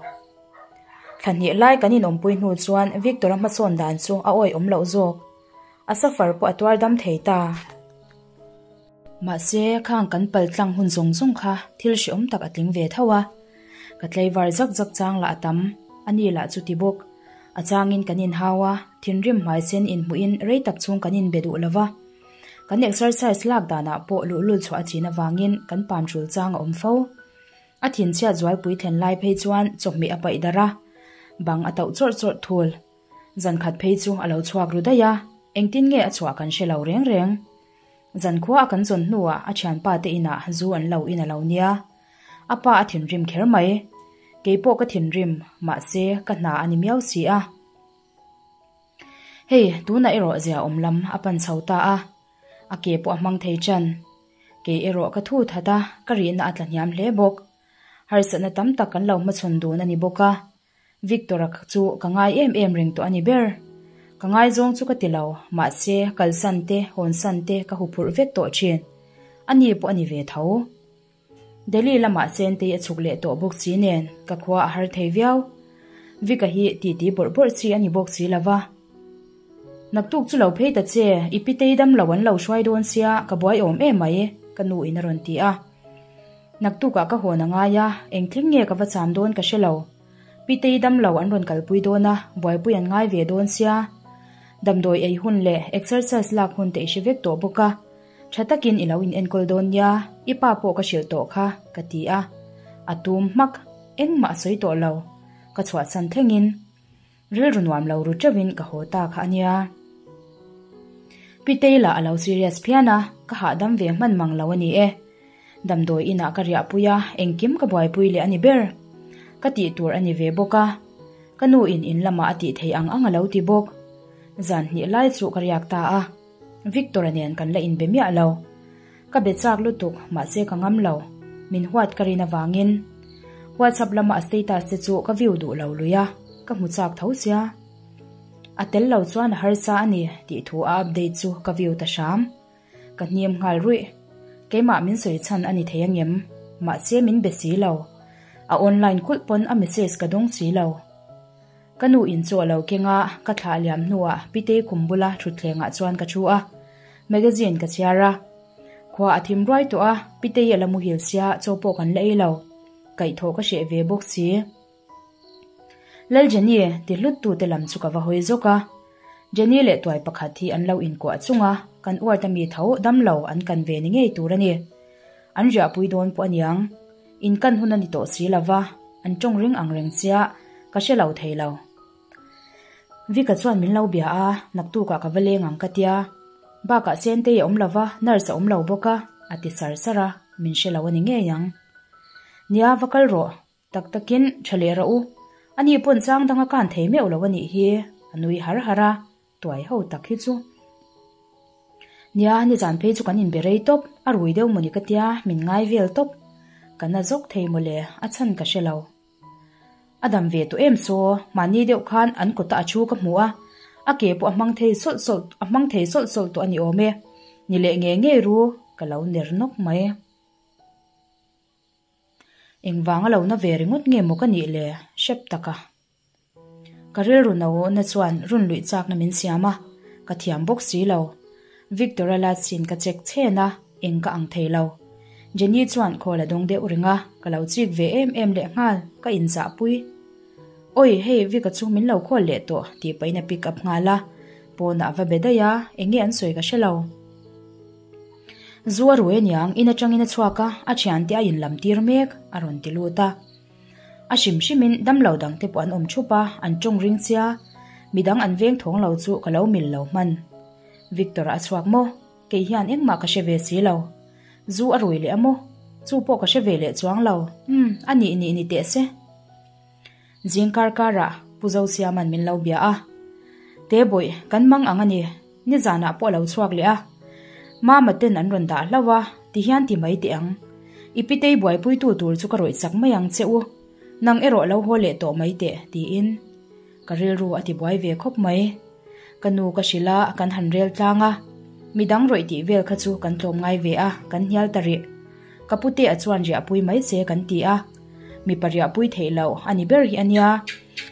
Thla hnih lai kan inawmpui hnu chuan Victor-a hmasawn dan chu a awihawm loh zawk. A safar pawh a tuar dam thei ta. Mahse, khang kan pal tlang hun zawng zawng kha thil hrehawm tak a tling ve tho a. Ka tlaivar zak zak chang lah a tam, a ni lah chu ti bawk. A changin kan inhau a, thinrim hmaisen inhmuhin rei tak chhung kan inbe duh lo va. Kan exercise lak danah pawh luhlul chhuah a chin avangin kan pam tul chang a awm fo. A thinchhiat zualpui thlen lai phei chuan chawhmeh a paih darh a, bang a tauh chawrh chawrh thul. Zan khat phei chu a lo chhuak ru daih a, engtin nge a chhuah kan hre lo reng reng. Zankhua a kan zawn hnuah a thianpa te inah zu an lo in a lo nia. A pa a thinrim kher mai. Keipawh ka thinrim, mahse ka hna a ni miau si a. Hei, tunah erawh zia awm lam a pan chho ta a, a ke pawh a hmang thei ṭan. Kei erawh ka thu that a, ka rihna a tla hniam hle bawk. Harsatna tam tak kan lo hmachhawn dun a ni bawk a, Victor-a chu ka ngai em em reng tawh a ni ber. Ka ngaizawng chu ka ti lo, mahse, kalsan te, hawnsan te ka huphurh vek tawh thin. Ani pawh a ni ve tho. Delhi lamah Sentei a chhuk leh tawh bawk si nen ka khua a har thei viau. Vika hi titi bawrh bawrh chi a ni bawk si lo va. Naktuk chu lo phei ta che, i pitei dam lo an lo hruai dawn sia, ka buai awm em mai, ka nu in a rawn ti a. Naktukah ka hawn a ngai a, engthleng nge ka va cham dawn ka hre lo. Pitei dam lo an rawn kalpui dawn a, buaipui an ngai ve dawn sia. Damdawi ei hun leh exercise lak hun te i hre vek tawh bawk a. Tha takin i lo in enkawl dawn nia, i pa pawh ka hrilh tawh kha, ka ti a. A tum hmak, engmah a sawi tawh lo. Ka chhuahsan thlengin rilru nuam lo ru teuhin ka haw ta kha a nia. Pitei lah a lo serious phian a, ka hahdam ve hman mang lo a ni e. Damdawi inah ka riahpui a, engkim ka buaipui leh a ni ber. Ka tih tur a ni ve bawk a. Ka nu in in lamah a tih theih ang ang a lo ti bawk. Zan hnih lai chu ka riak ta a. Victor-a nen kan la inbe miah lo. Ka be chak lutuk, mahse ka ngam lo. Min huat ka rin avangin. WhatsApp lama a status te chu ka view duh lo lui a, ka hmu chak tho sia. A tel lo chuan a harsa a ni tih thu a update chu ka view ta hram. Ka hnim nghal ruih. Keimah min sawi chhan a ni thei angem? Mahse min be si lo. A online kulh pawn a message ka dawng si lo. Ka nu in chaw a lo keng a, ka thlah liam hnuah Pitei khum bula thutthlengah chuan ka thu a, magazine ka chhiar a. Khua a thim ruai tawh a, Pitei a la muhil sia chaw pawh kan la ei lo. Kaihthawh ka hreh ve bawk si. Lal Jenny ti hlut tute lam chu ka va hawi zawk a. Jenny leh tuai pakhat hi an lo inkuah chung a, kan uart ami tho dam lo an kan ve ni ngei tur a ni. An riahpui dawn pawh aniang. In kan hun a ni tawh si lova, an tawng ring ang reng chiah, ka hre lo thei lo. Vika chuan min lo bia a, naktukah ka va leng ang ka tia. Bakah Sentei a awm lova, nurse a awm lo bawk a, a ti sar sar a, min hre lo a ni ngei ang. Nia, va kal rawh. Tak takin, tha leh rawh u. Ani pawn chang dang a kan thei meuh lo a nih hi, a nui har har a. Tuai ho tak hi chu. Nia, nizan phei chu kan inbe rei tawp, a rui deuh mawni ka tia, min ngai vel tawp. Ka na zawk thei mawle, a chhan ka hre lo. A dam ve tawh em saw, mahni deuh khan an kawta a thu ka hmu a, a ke pawh a hmang thei sawlh sawlh a hmang thei sawlh sawlh tawh a ni awm e. Ni leh ngei ngei ru, ka lo ner nawk mai. Engvang a lo na ve ringawt nge maw ka nih le, hrep tak a. Ka rilru no na chuan run luih chakna min siam a, ka thiam bawk si lo. Victor-a latsin ka check chhen a, eng ka ang thei lo. Jenny chuan call a dawng deuh reng a, ka lo chik ve em em leh nghal, ka inzahpui. Oi, hei Vic-a chu min lo call leh tawh tih pahin a pick up nghal a, pawnah a va be daih a, eng nge an sawi ka hre lo. Zu a rui aniang, in atangin a chhuak a, a thiante a inlam tir mek, a rawn ti lut a. A hrim hrimin damlo dangte pawh an awm thup a, an tawng ring chia. Midang an veng thawng lo chu ka lo mil lo hman. Victor a chhuak maw? Kei hian engmah ka hre ve si lo. Zu a rui leh a maw? Chu pawh ka hre ve leh chuang lo. Umm, a nih nih ni teh se. Zing kar karah Pu Zosiama'n min lo bia a. Tebawih, kan mang ang a ni. Nizanah pawh a lo chhuak leh a. Mama ten an rawn dah hlauh a, ti hian ti mai teh ang. I pitei buaipuitu tur chu ka rawih chak mai ang che u. Nang erawh lo haw leh tawh mai teh, tiin ka rilru a ti buai ve khawp mai. Ka nu ka hrilh a, kan han rel tlang a. Midang rawih tih vel kha chu kan tlawm ngai ve a, kan hnial ta rih. Ka putea chuan riahpui mai che kan ti a. Mipa riahpui theih loh a ni ber hi a nia.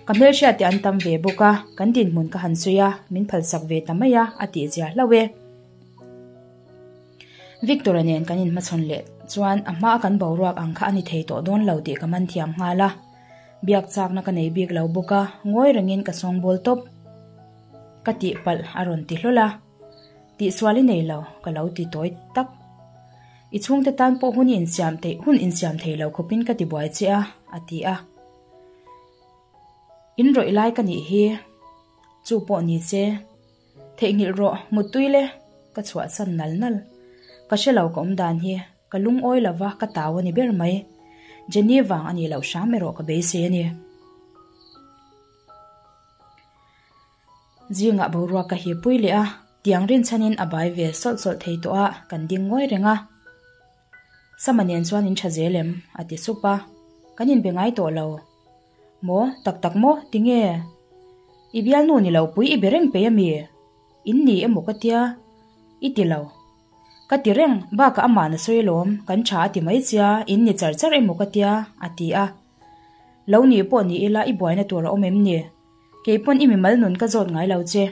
Ka hmelhriat te an tam ve bawk a, kan dinhmun ka han sawi a, min phalsak ve ta mai a, a tih zia hlauh e. Victor-a nen kan inhmachhawn leh chuan a hmaa kan boruak ang kha a ni thei tawh dawn lo tih ka man thiam nghal a. Biak chakna ka nei bik lo bawk a, ngawi rengin ka sawngbawl tawp. Ka tihpalh a rawn ti hlawl a. Tihsual i nei lo, ka lo ti tawi tak. I chhungte tan pawh hun i insiam theih hun insiam thei lo khawpin ka ti buai che a, a ti a. In rawih lai ka nih hi, chu pawh ni se, theihnghilh rawh, muttui le, ka chhuahsan nal nal. Ka hre lo ka awm dan hi, ka lungawi lova ka tau a ni ber mai. Jenny vang a nih loh hram erawh ka beisei a ni. Zingah boruak ka hipui leh a, tiang rinchhanin a bai ve sawlh sawlh thei tawh a, kan ding ngawi reng a. Sama nen chuan in tha zel em? a ti sup a, kan inbe ngai tawh lo. Maw? Tak tak maw? Tinge? I bialnu ni lo pui i be reng peih ami? In ni emaw ka tia? I ti lo. Ka ti reng, bakah amah na sawi alawm, kan tha a ti mai chia, in ni char char emaw ka tia, a ti a. Lo ni pawh ni ila i buaina tur a awm em ni? Kei pawn i mimal nun ka zawt ngai lo che.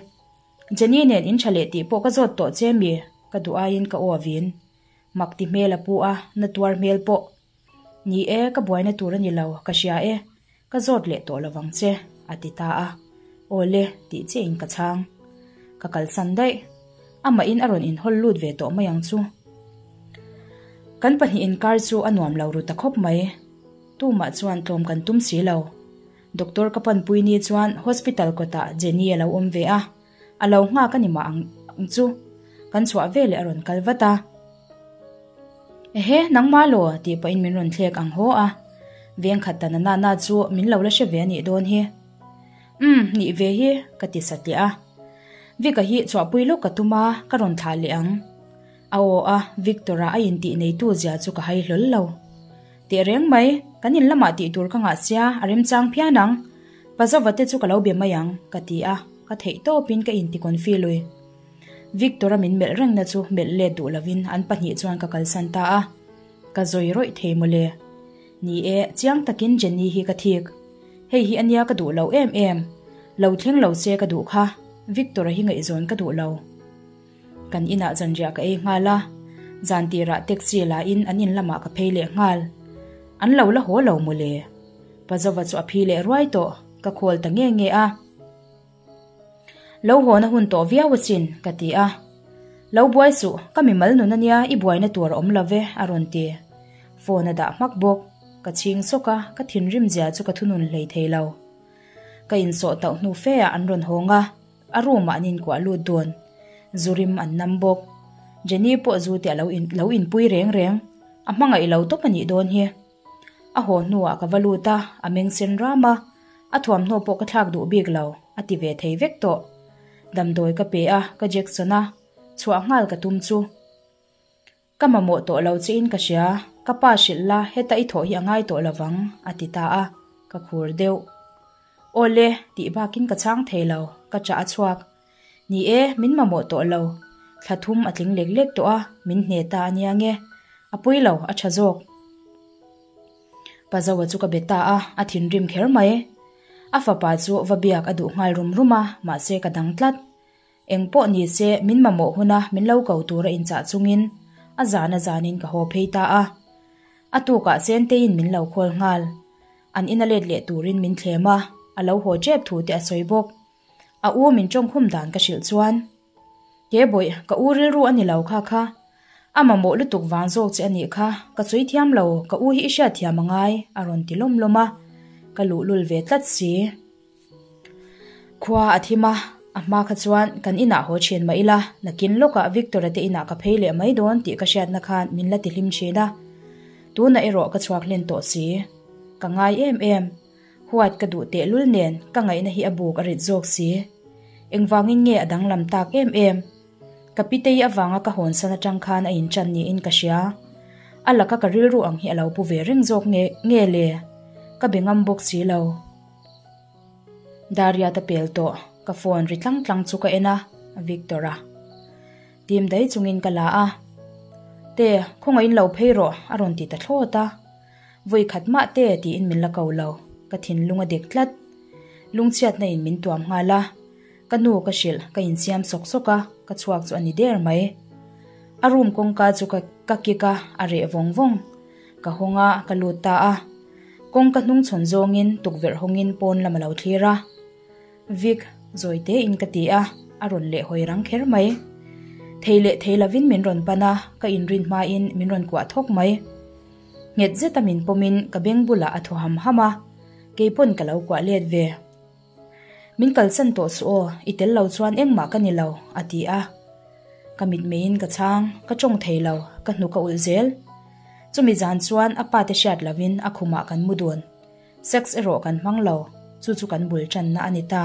Jenny nen in tha leh tih pawh ka zawt tawh che mi? Ka duh aiin ka aw a vin. Mak ti hmel a pu a, na tuar hmel pawh. Ni e, ka buaina tur a ni lo, ka hria e. Ka zawt leh tawh lovang che, a ti ta a. Aw le, tih chiahin ka chhang. Ka kalsan daih. Amahin a rawn inhawl lut ve tawh mai ang chu. Kan pahnih inkar chu a nuam lo ru ta khawp mai. Tumah chuan tlawm kan tum si lo. Doctor ka panpui ni chuan hospital kawtah Jenny a lo awm ve a. A lo nghak a ni mah ang chu. Kan chhuah veleh a rawn kal vat a. Ehe, nangmah law? tih pahin min rawn thlek ang haw a. Veng khat ta na na na chu min lo la hre ve a nih dawn hi. Umm, nih ve hi, ka ti satliah a. Vic-a hi chhuahpui lawk ka tum a, ka rawn thlah leh ang. A aw a, Victor-a a intih neitu zia chu ka hai hlawl lo. Tehreng mai, kan in lamah tih tur ka ngah sia, a remchang phian ang. Pazova te chu ka lo be mai ang, ka ti a, ka theih tawpin ka inti confi lui. Victor-a min melh rengna chu melh let duh lovin an pahnih chuan ka kalsan ta a. Ka zawi rawih thei mawle. Ni e, chiang takin Jenny hi ka thik. Hei hi ania ka duh lo em em. Lo thleng lo se ka duh kha, Victor-a hi ngaihzawn ka duh lo. Kan inah zanriah ka ei nghal a, zan tirah taxi la in an in lamah ka phei leh nghal. An lo la haw lo mawle. Pazova chu a phi leh ruai tawh, ka call ta nge nge a. Lo haw na hun tawh viau asin, ka ti a. Lo buai suh, ka mimal nun ania i buaina tur a awm lo ve, a rawn ti. Phone a dah hmak bawk. Ka chhing sawk a, ka thinrim zia chu ka thunun hlei thei lo. Ka insawh tauh hnu fe ah an rawn hawng a. A room ah an inkuah lut dun. Zu rim an nam bawk. Jenny pawh zu te a lo in lo inpui reng reng. A hmangaih lo tawp a nih dawn hi. A haw hnuah ka va lut a, a meng sen ram a. A thuamhnaw pawh ka thlak duh bik lo, a ti ve thei vek tawh. Damdawi ka pe a, ka Jackson a, chhuah nghal ka tum chu. Ka mamawh tawh lo che in ka hria, ka pa hrilh la heta i thawh hi a ngai tawh lovang, a ti ta a, ka khur deuh. Awle, tih bakin ka chhang thei lo, ka chah a chhuak. Ni e, min mamawh tawh lo. Thla thum a tling lek lek tawh a, min hne ta a nia nge. A pui lo, a tha zawk. Pazoa chu ka be ta a, a thinrim kher mai. A fapa chu va biak a duh nghal rum rum a, mahse ka dang tlat. Eng pawh ni se, min mamawh huna min lo ko tura inchah chungin a zan a zanin ka haw phei ta a. A tukah Senteiin min lo khawl nghal. An ina let leh turin min thlem a, a lo haw tep thu te a sawi bawk. A u min tawngkhum dan ka hrilh chuan, Ke bawih, ka u rilru a ni lo kha kha. A mamawh lutuk vang zawk che a nih kha, ka sawi thiam lo, ka u hi i hriatthiam a ngai, a rawn ti lawm lawm a, ka luhlul ve tlat si. Khua a thim a, a hma kha chuan kan inah haw thin mah ila, nakin lawkah Victor-a te inah ka phei leh mai dawn tih ka hriatna khan min la ti hlim thin a. Tunah erawh ka chhuak hlen tawh si. Ka ngai em em. Huat ka duh tehlul nen ka ngaihna hi a buk a rit zawk si. Engvangin nge a danglam tak em em? Ka pitei avanga ka hawnsan atang khan a inchan niin ka hria. A laka ka rilru ang hi a lo pu ve reng zawk nge nge le? Ka be ngam bawk si lo. Daria ta pel tawh, ka phone ri tlang tlang chu ka en a, Victor-a. Tim dai chungin ka la a. Te, khawngaih in lo phei rawh, a rawn ti ta thlawt a. Vawi khat mah te tiin min la ko lo, ka thinlung a dek tlat. Lungchhiatna in min tuam nghal a, ka nu ka hrilh ka insiam sawk sawk a, ka chhuak chu a ni der mai. A room kawngka chu ka ka kik a, a reh vawng vawng. Ka hawng a, ka lut ta a. Kawngka hnung chhawn zawngin tukverh hawngin pawn lam a lo thlir a. Vic, zawi tein ka ti a, a rawn leh hawi rang kher mai. Thei leh thei lovin min rawn pan a, ka inrin hmain min rawn kuah thawk mai. Nghet zeta min pawmin ka beng bulah a thaw ham ham a, keipawn ka lo kuah let ve. Min kalsan tawh suh aw, i tel lo chuan engmah ka ni lo, a ti a. Ka mitmeiin ka chhang, ka tawng thei lo, ka hnuk a ulh zel. Chumi zan chuan a pa te hriat lovin a khumah kan mu dun. Sex erawh kan hmang lo, chu chu kan bul tanna a ni ta.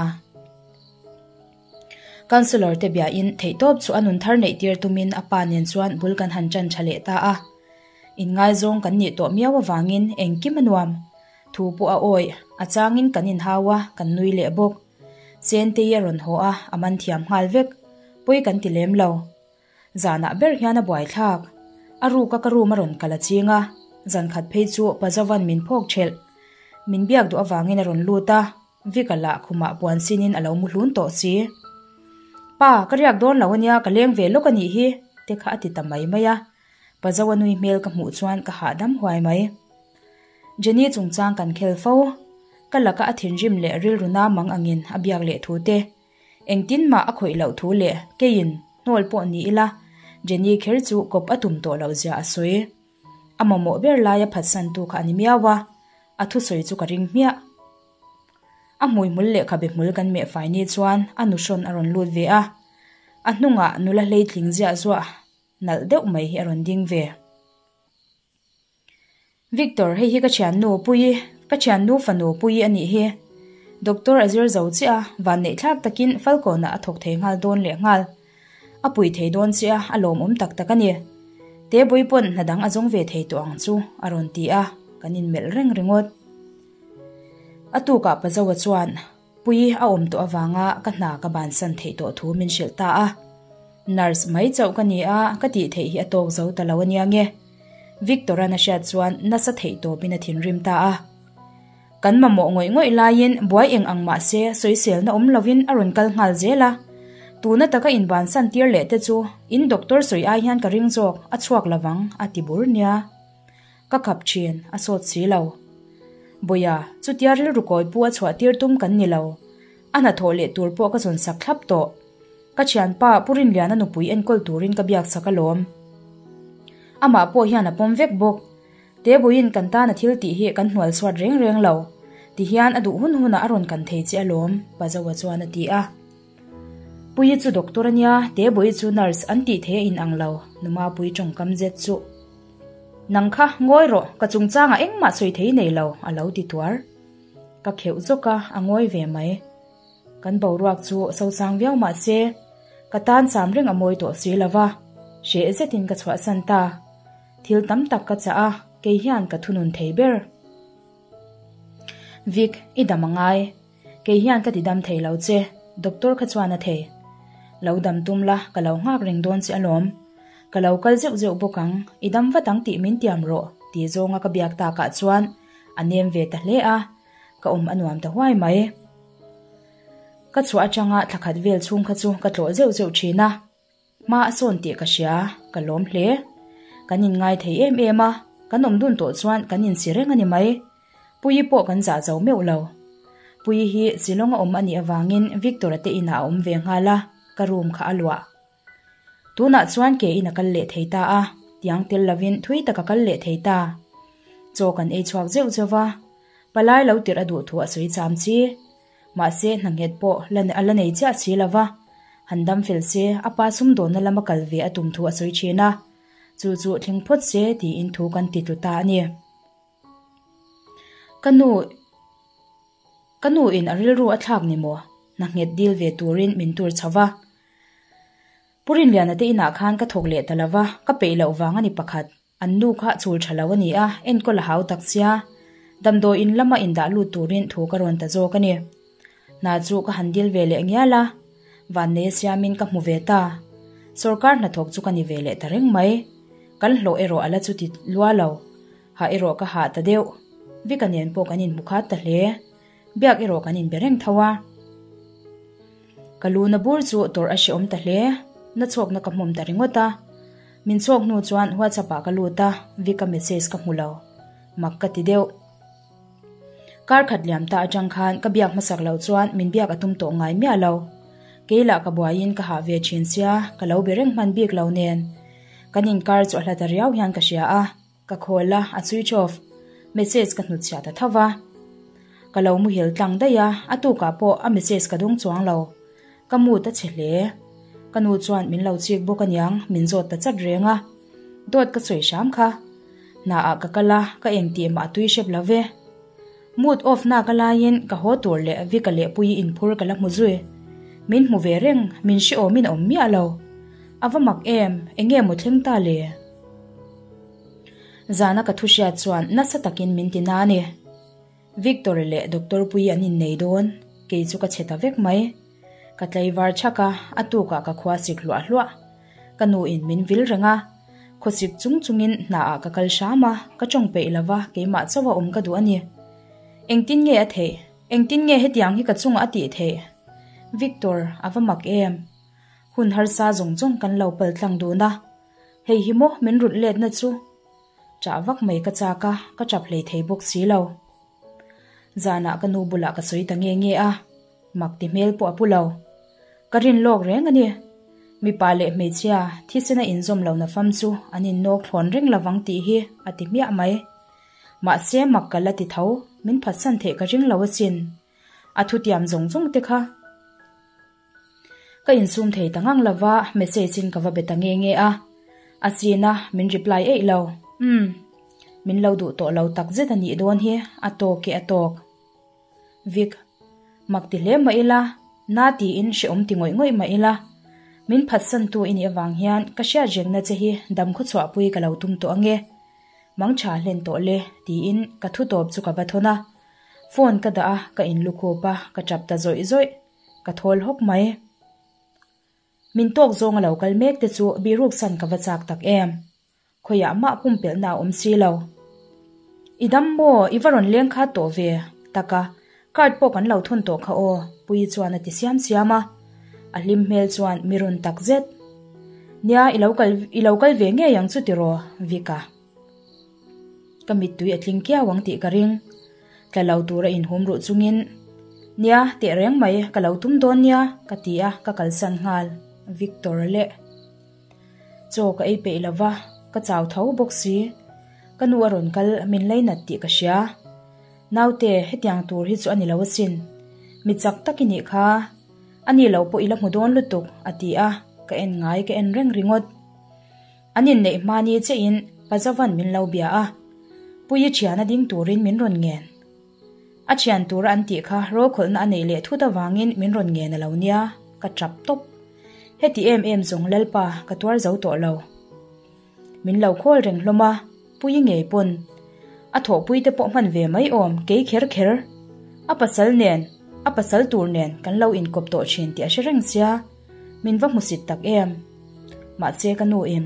Councillor te biain theihtawp chu a nun thar neih tir tumin a pa nen chuan bul kan han tan tha leh ta a. Inngaizawng kan nih tawh miau avangin engkim a nuam. Thu pawh a awih, a changin kan inhau a, kan nui leh bawk. Sentei a rawn haw a, a man thiam nghal vek. Pawi kan ti lem lo. Zanah ber hian a buaithlak. A ruka ka room a rawn kal a ching a, zan khat phei chu Pazovan min phawk thelh. Min biak duh avangin a rawn lut a, Vika lah khumah puan sinin a lo mu hlun tawh si. Pa, ka riak dawn lo ania, ka leng ve lawk a nih hi, te kha a ti ta mai mai a. Pazoa nui hmel ka hmuh chuan ka hahdam huai mai. Jenny chungchang kan khel fo. Ka laka a thinrim leh rilru na mang angin a biak leh thu te. Engtin mah a khawih loh thu leh keiin hnawl pawh ni ila Jenny kher chu kawp a tum tawh loh zia a sawi. A mamawh ber laia phatsantu kha a ni miau a, a thusawi chu ka ring hmiah. A hmuihmul leh khabe hmul kan meh fai ni chuan a nuhrawn a rawn lut ve a, a hnungah nula hleitling ziah zuah nalh deuh mai hi a rawn ding ve. Victor, hei hi ka thiannu Puii, ka thiannu fanu Puii a nih hi. Doctor a zir zo chiah a, vanneih thlak takin Falkawnah a thawk thei nghal dawn leh nghal. A pui thei dawn chiah a, a lawmawm tak tak a ni. Tebui pawn hna dang a zawng ve thei tawh ang chu, a rawn ti a, kan inmelh reng ringawt. A tukah Pazoa chuan Puii a awm tawh avanga ka hna ka bansan theih tawh thu min hrilh ta a. Nurse mai chauh ka ni a, ka tih theih hi a tawk zo ta lo ania nge. Victor-a'n a hriat chuan nasa theih tawpin a thinrim ta a. Kan mamawh ngawih ngawih laiin buai eng ang mah se sawiselna awm lovin a rawn kal nghal zel a. Tuna taka inbansan tir leh te chu in doctor sawi ai hian ka ring zawk, a chhuak lovang a ti bur nia. Ka khap thin, a sawt si lo. Bawia, chutia rilru kawi pu a chhuah tir tum kan ni lo. A hnathawh leh tur pawh ka zawn sak thlap tawh. Ka thianpa Pu Rinliana nupui enkawl turin ka biak sak alawm. Amah pawh hian a pawm vek bawk. Tebuiin kan tana thil tih hi kan hnual chhuat reng reng lo. Tihian a duh hun hunah a rawn kan thei che alawm, Pazoa chuan a ti a. Puii chu doctor a nia, Tebuii chu nurse an tih thei a inang lo, Numapui tawngkam zet chu. Nang kha, ngawi rawh, ka chungchangah engmah sawi thei nei lo, a lo ti tuar. Ka kheuh zawk a, a ngawi ve mai. Kan boruak chu sosang viau mah se, ka tan cham reng a mawi tawh si lo va, hreh zetin ka chhuahsan ta. Thil tam tak ka chah a, kei hian ka thunun thei ber. Vic, i dam a ngai. Kei hian ka ti dam thei lo che, doctor kha chuan a thei. Lo dam tum la, ka lo nghak reng dawn che alawm. Ka lo kal zeuh zeuh bawk ang, i dam vat ang tih min tiam rawh, ti zawnga ka biak takah chuan a nem ve ta hle a, ka awm a nuam ta huai mai. Ka chhuah atanga thla khat vel chhung kha chu ka tlawh zeuh zeuh thin a, hma a sawn tih ka hria, ka lawm hle. Kan inngai thei em em a, kan awm dun tawh chuan kan insi reng a ni mai. Puii pawh kan zah zo meuh lo. Puii hi Shillong a awm a nih avangin Victor-a te inah a awm ve nghal a, ka room kha a luah. Tunah chuan ke in a kal leh thei ta a, tiang tel lovin thui tak a kal leh thei ta. Chaw kan ei chhuak zeuh zeuh va, palai lo tirh a duh thu a sawi cham chi. Mahse, hna nghet pawh la a la nei chiah si lo va, han dam fel se a pa sumdawnna lama kal ve a tum thu a sawi thin a, chu chu thleng phawt se tiin thu kan ti tlu ta a ni. Ka nu. Ka nu in a rilru a thlak ni maw? Hna nghet dil ve turin min tur chho va. Pu Rinliana te inah khan ka thawk leh ta lo va, ka peih loh vang a ni pakhat. An nu kha chul tha lo a ni a, enkawl a hau tak sia. Damdawi in lama indah lut turin thu ka rawn ta zawk a ni. Hna chu ka han dil ve leh ngial a, vannei a siamin ka hmu ve ta. Sawrkar hnathawk chu ka ni ve leh ta reng mai. Kan hlawh erawh a la chuti lua lo. Hah erawh ka hah ta deuh. Vika nen pawh kan inhmu khat ta hle. Biak erawh kan inbe reng tho a. Ka luna bur chu tawrh a hrehawm ta hle. Na chhawkna ka hmawm ta ringawt a. Min chhawk hnu chuan WhatsApp ah ka lut a, Vika message ka hmu lo. Mak ka ti deuh. Kar khat liam ta atang khan ka biak hmasak loh chuan min biak a tum tawh ngai miah lo. Kei lah ka buaiin ka hah ve thin sia, ka lo be reng hman bik lo nen. Kan inkar chu a hla ta riau hian ka hria a. Ka call a, a switch off. Message ka hnutchhiah ta tho va. Ka lo muhil tlang daih a, a tukah pawh a message ka dawng chuang lo. Ka mood a chhe hle. Ka nu chuan min lo chik bawk aniang, min zawt ta chat reng a. Dawt ka sawi hram kha. Hna ah ka kal a, ka engtih mah a tui hrep lo ve. Mood off na ka laiin ka haw tur leh Vika leh Puii inphur ka la hmu zui. Min hmu ve reng, min hrehawmin a awm miah lo. A va mak em, enge maw thleng ta le? Zana ka thu hriat chuan nasa takin min ti na a ni. Victor leh Doctor Puii an innei dawn. Kei chu ka chhe ta vek mai. Ka tlaivar chhak a, a tukah ka khua sik hluah hluah. Ka nu in min vil reng a. Khawsik chung chungin hnaah ka kal hram a, ka tawng peih lo va, keimah chauha awm ka duh a ni. Engtin nge a theih? Engtin nge hetiang hi ka chungah a tih theih? Victor, a va mak em? Hun harsa zawng zawng kan lo pal tlang dun a, hei hi maw min rulh letna chu? Chah vak mai ka chak a, ka chap hlei thei bawk si lo. Zanah ka nu bulah ka sawi ta nge nge a, mak ti hmel pawh a pu lo. Ka rin lawk reng a ni. Mipa leh hmeichhia thisena inzawm lo na fam chu an innawk thlawn reng lovang tih hi a ti hmiah mai. Mahse mak ka la ti tho, min phatsan theih ka ring lo asin. A thutiam zawng zawng te kha. Ka insum thei ta ngang lova, message in ka va be ta nge nge a. A sin a, min reply eih lo. Umm. Min lo duh tawh lo takzet a nih dawn hi, a tawk e a tawk. Vic. Mak ti hle mah ila, na tiin hrehawm ti ngawih ngawih mah ila, min phatsantu i nih avang hian ka hriat rengna che hi dam khawchhuahpui ka lo tum tawh ange. Mang tha hlen tawh le, tiin ka thu tawp chu ka va thawn a. Phone ka dah a, ka inlukhup a, ka tap ta zawih zawih. Ka thawl hawk mai. Min tawk zawng a lo kal mek te chu bihruk san ka va chak tak em. Khawiah mah pumpelhna a awm si lo. I dam maw, i va rawn leng khat tawh ve, taka card pawh kan lo thun tawh kha aw, Puii chuan a ti siam siam a. A hlim hmel chuan mi rawn tak zet. Nia, i lo kal, i lo kal ve ngei ang chu tiraw, Vika. Ka mittui a tling kiau ang tih ka ring. Tla lo tura inhum ruh chungin, Nia, teh reng mai, ka lo tum dawn nia, ka ti a, ka kalsan nghal. Victor leh. Chaw ka ei peih lova, ka chau tho bawk si. Ka nu a rawn kal min leinat tih ka hria. Naute, hetiang tur hi chu a ni lo asin. Mi chak tak i nih kha. A ni lo pawh i la hmu dawn lutuk, a ti a, ka en ngai ka en reng ringawt. An inneih hma ni chiahin Pazavan min lo bia a, Puii thiana ding turin min rawn ngen. A thian tura an tih kha rawlkhawlhna a neih leh thut avangin min rawn ngen a lo nia, ka tap tawp. Heti em em zawng Lalpa ka tuar zo tawh lo. Min lo khawl reng hlawm a, Puii ngei pawn. A thawhpui te pawh hman ve mai awm kei kher kher. A pasal nen, a pasal tur nen kan lo inkawp tawh thin tih a hre reng sia, min va hmusit tak em. Mahse ka nu in.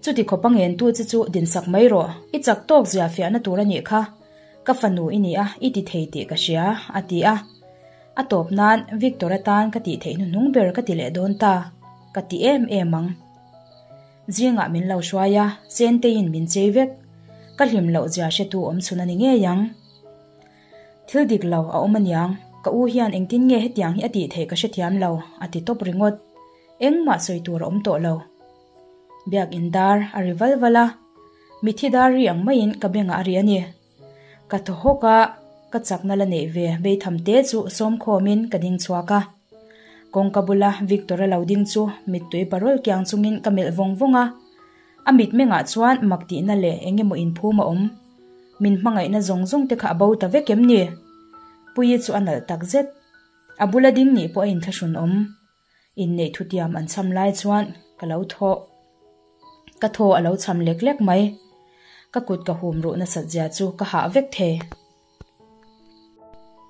Chuti khawp a ngentu che chu dinsak mai rawh, i chak tawk zia fiahna tur a nih kha, ka fanu i ni a, i ti thei tih ka hria, a ti a. A tawp nan Victor atan ka tih theih hnuhnung ber ka ti leh dawn ta, ka ti em em ang. Zingah min lo hruai a, Senteiin min chei vek. Ka hlim loh zia hretu awm chhun a ni ngei ang. Thil dik lo a awm aniang, ka u hian engtin nge hetiang hi a tih theih ka hrethiam lo, a ti tawp ringawt. Engmah sawi tur a awm tawh lo. Biakin dar a ri val val a, mithi dar ri ang maiin ka bengah a ri a ni. Ka thaw hawk a, ka chakna la neih ve beitham te chu sawmkhawmin ka ding chhuak a. Kawngka bula Victor-a lo ding chu mittui parawl kiang chungin ka melh vawng vawng a. A mitmengah chuan mak tihna leh eng emaw inphum a awm. Min hmangaihna zawng zawng te kha a bo ta vek em ni? Puii chu a nalh tak zet. A bula ding nih pawh a inthlahrun awm. Inneih thutiam an cham lai chuan ka lo thaw. Ka thaw a lo cham lek lek mai. Ka kut ka hum ruh nasat zia chu ka hah vek thei.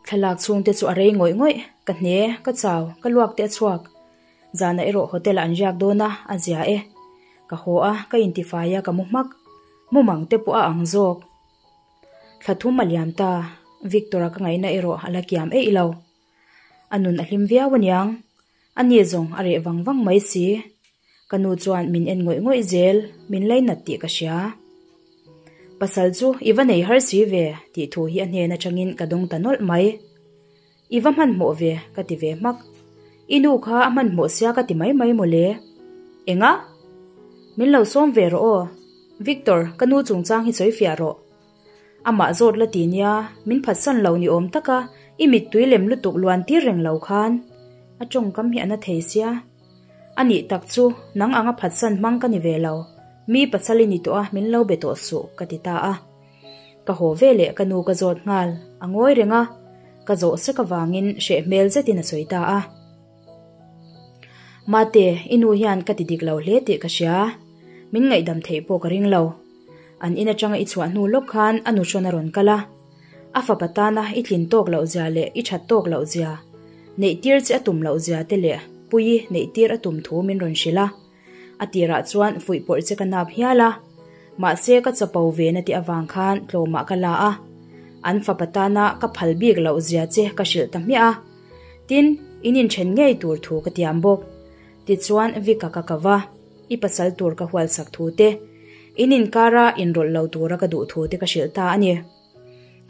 Thlalak chhungte chu a rei ngawih ngawih. Ka hne, ka chau, ka luak te a chhuak. Zanah erawh hotel ah an riak dawn a, a zia e. Ka haw a, ka intifai a, ka mu hmak. Mumang te pawh a ang zawk. Thla thum a liam ta. Victor-a ka ngaihna erawh a la kiam eih lo. A nun a hlim viau aniang. A ni zawng a reh vang vang mai si. Ka nu chuan min en ngawih ngawih zel, min lainat tih ka hria. Pasal chu i va nei har si ve tih thu hi a hnen atangin ka dawng ta nawlh mai. I va hmanhmawh ve ka ti ve hmak. I nu kha a hmanhmawh sia ka ti mai mai mawle. Enga? Min lo sawm ve rawh aw. Victor, ka nu chungchang hi sawi fiah rawh. Amah zawt la ti nia, min phatsan lo ni awm taka i mittui lem lutuk luan tir reng lo khan. A tawngkam hi a na thei sia. A nih tak chu, nang anga phatsan hmang ka ni ve lo. Mi pasal i ni tawh a, min lo be tawh suh, ka ti ta a. Ka haw ve leh ka nu ka zawt nghal, a ngawi reng a. Ka zawh sek avangin hreh hmel zetin a sawi ta a. Mate, i nu hian ka ti dik lo hle tih ka hria. Min ngaihdam theih pawh ka ring lo. An in atanga i chhuah hnu lawk khan a nu hrawn a rawn kal a. A fapa tana i tlin tawk loh zia leh i that tawk loh zia, neih tir che a tum loh zia te leh Puii neih tir a tum thu min rawn hrilh a. A tirah chuan fuihpawrh che ka nap hial a, mahse ka chapo ve na tih avang khan tlawmah ka la a, an fapa tana ka phal bik loh zia che ka hrilh ta hmiah a. Tin, in inthen ngei tur thu ka tiam bawk. Tichuan Vika ka kau a, i pasal tur ka hualsak thu te, in inkara inrawlh lo tura ka duh thu te ka hrilh ta a ni.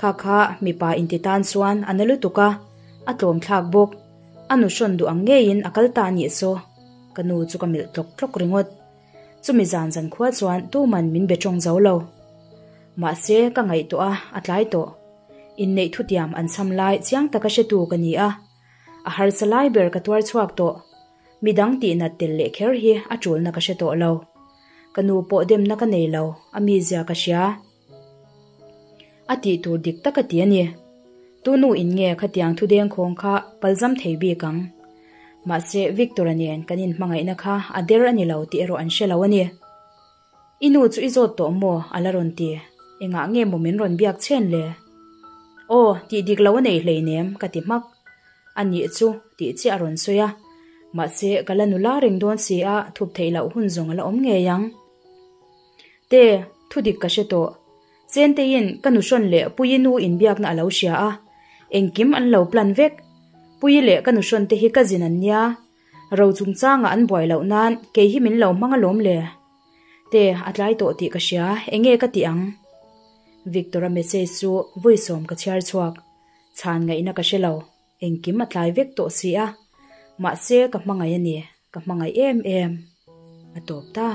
Kha kha mipa inti tan chuan a na lutuk a, a tlawm thlak bawk. A nu hrawn duh ang ngeiin a kal ta a nih saw. Ka nu chu ka melh tlawk tlawk ringawt. Chumi zan zan khua chuan tuman min be tawng zo lo. Mahse ka ngaihtuah a, a tlai tawh. Inneih thutiam an cham lai chiang taka hretu ka ni a. A harsa lai ber ka tuar chhuak tawh. Midang tihnat tel leh kher hi a tulna ka hre tawh lo. Ka nu pawh demna ka nei lo, a mizia ka hria. A tih tur dik tak a ti a ni. Tu nu in nge khatiang thu dengkhawng kha palzam thei bik ang? Mahse Victor-a nen kan inhmangaihna kha a der a ni lo tih erawh an hre lo a ni. I nu chu i zawt tawh maw? a la rawn ti. Engah nge maw min rawn biak chhen le? Aw, tih dik lo a nei hleinem, ka ti hmak. A nih chu, tih chiah a rawn sawi a. Mahse ka la nula reng dawn si a, thup theih loh hun zawng a la awm ngei ang. Te, thu dik ka hre tawh. Chenteiin ka nuhrawn leh Puii nu inbiakna a lo hria a, engkim an lo plan vek. Puii leh ka nuhrawn te hi ka zin an nia, ro chungchanga an buai loh nan kei hi min lo hmang alawm le. Te, a tlai tawh tih ka hria, enge ka tih ang? Victor-a message chu vawisawm ka chhiar chhuak. Chhan ngaihna ka hre lo, engkim a tlai vek tawh si a. Mahse, ka hmangaih a ni, ka hmangaih em em. A tawp ta.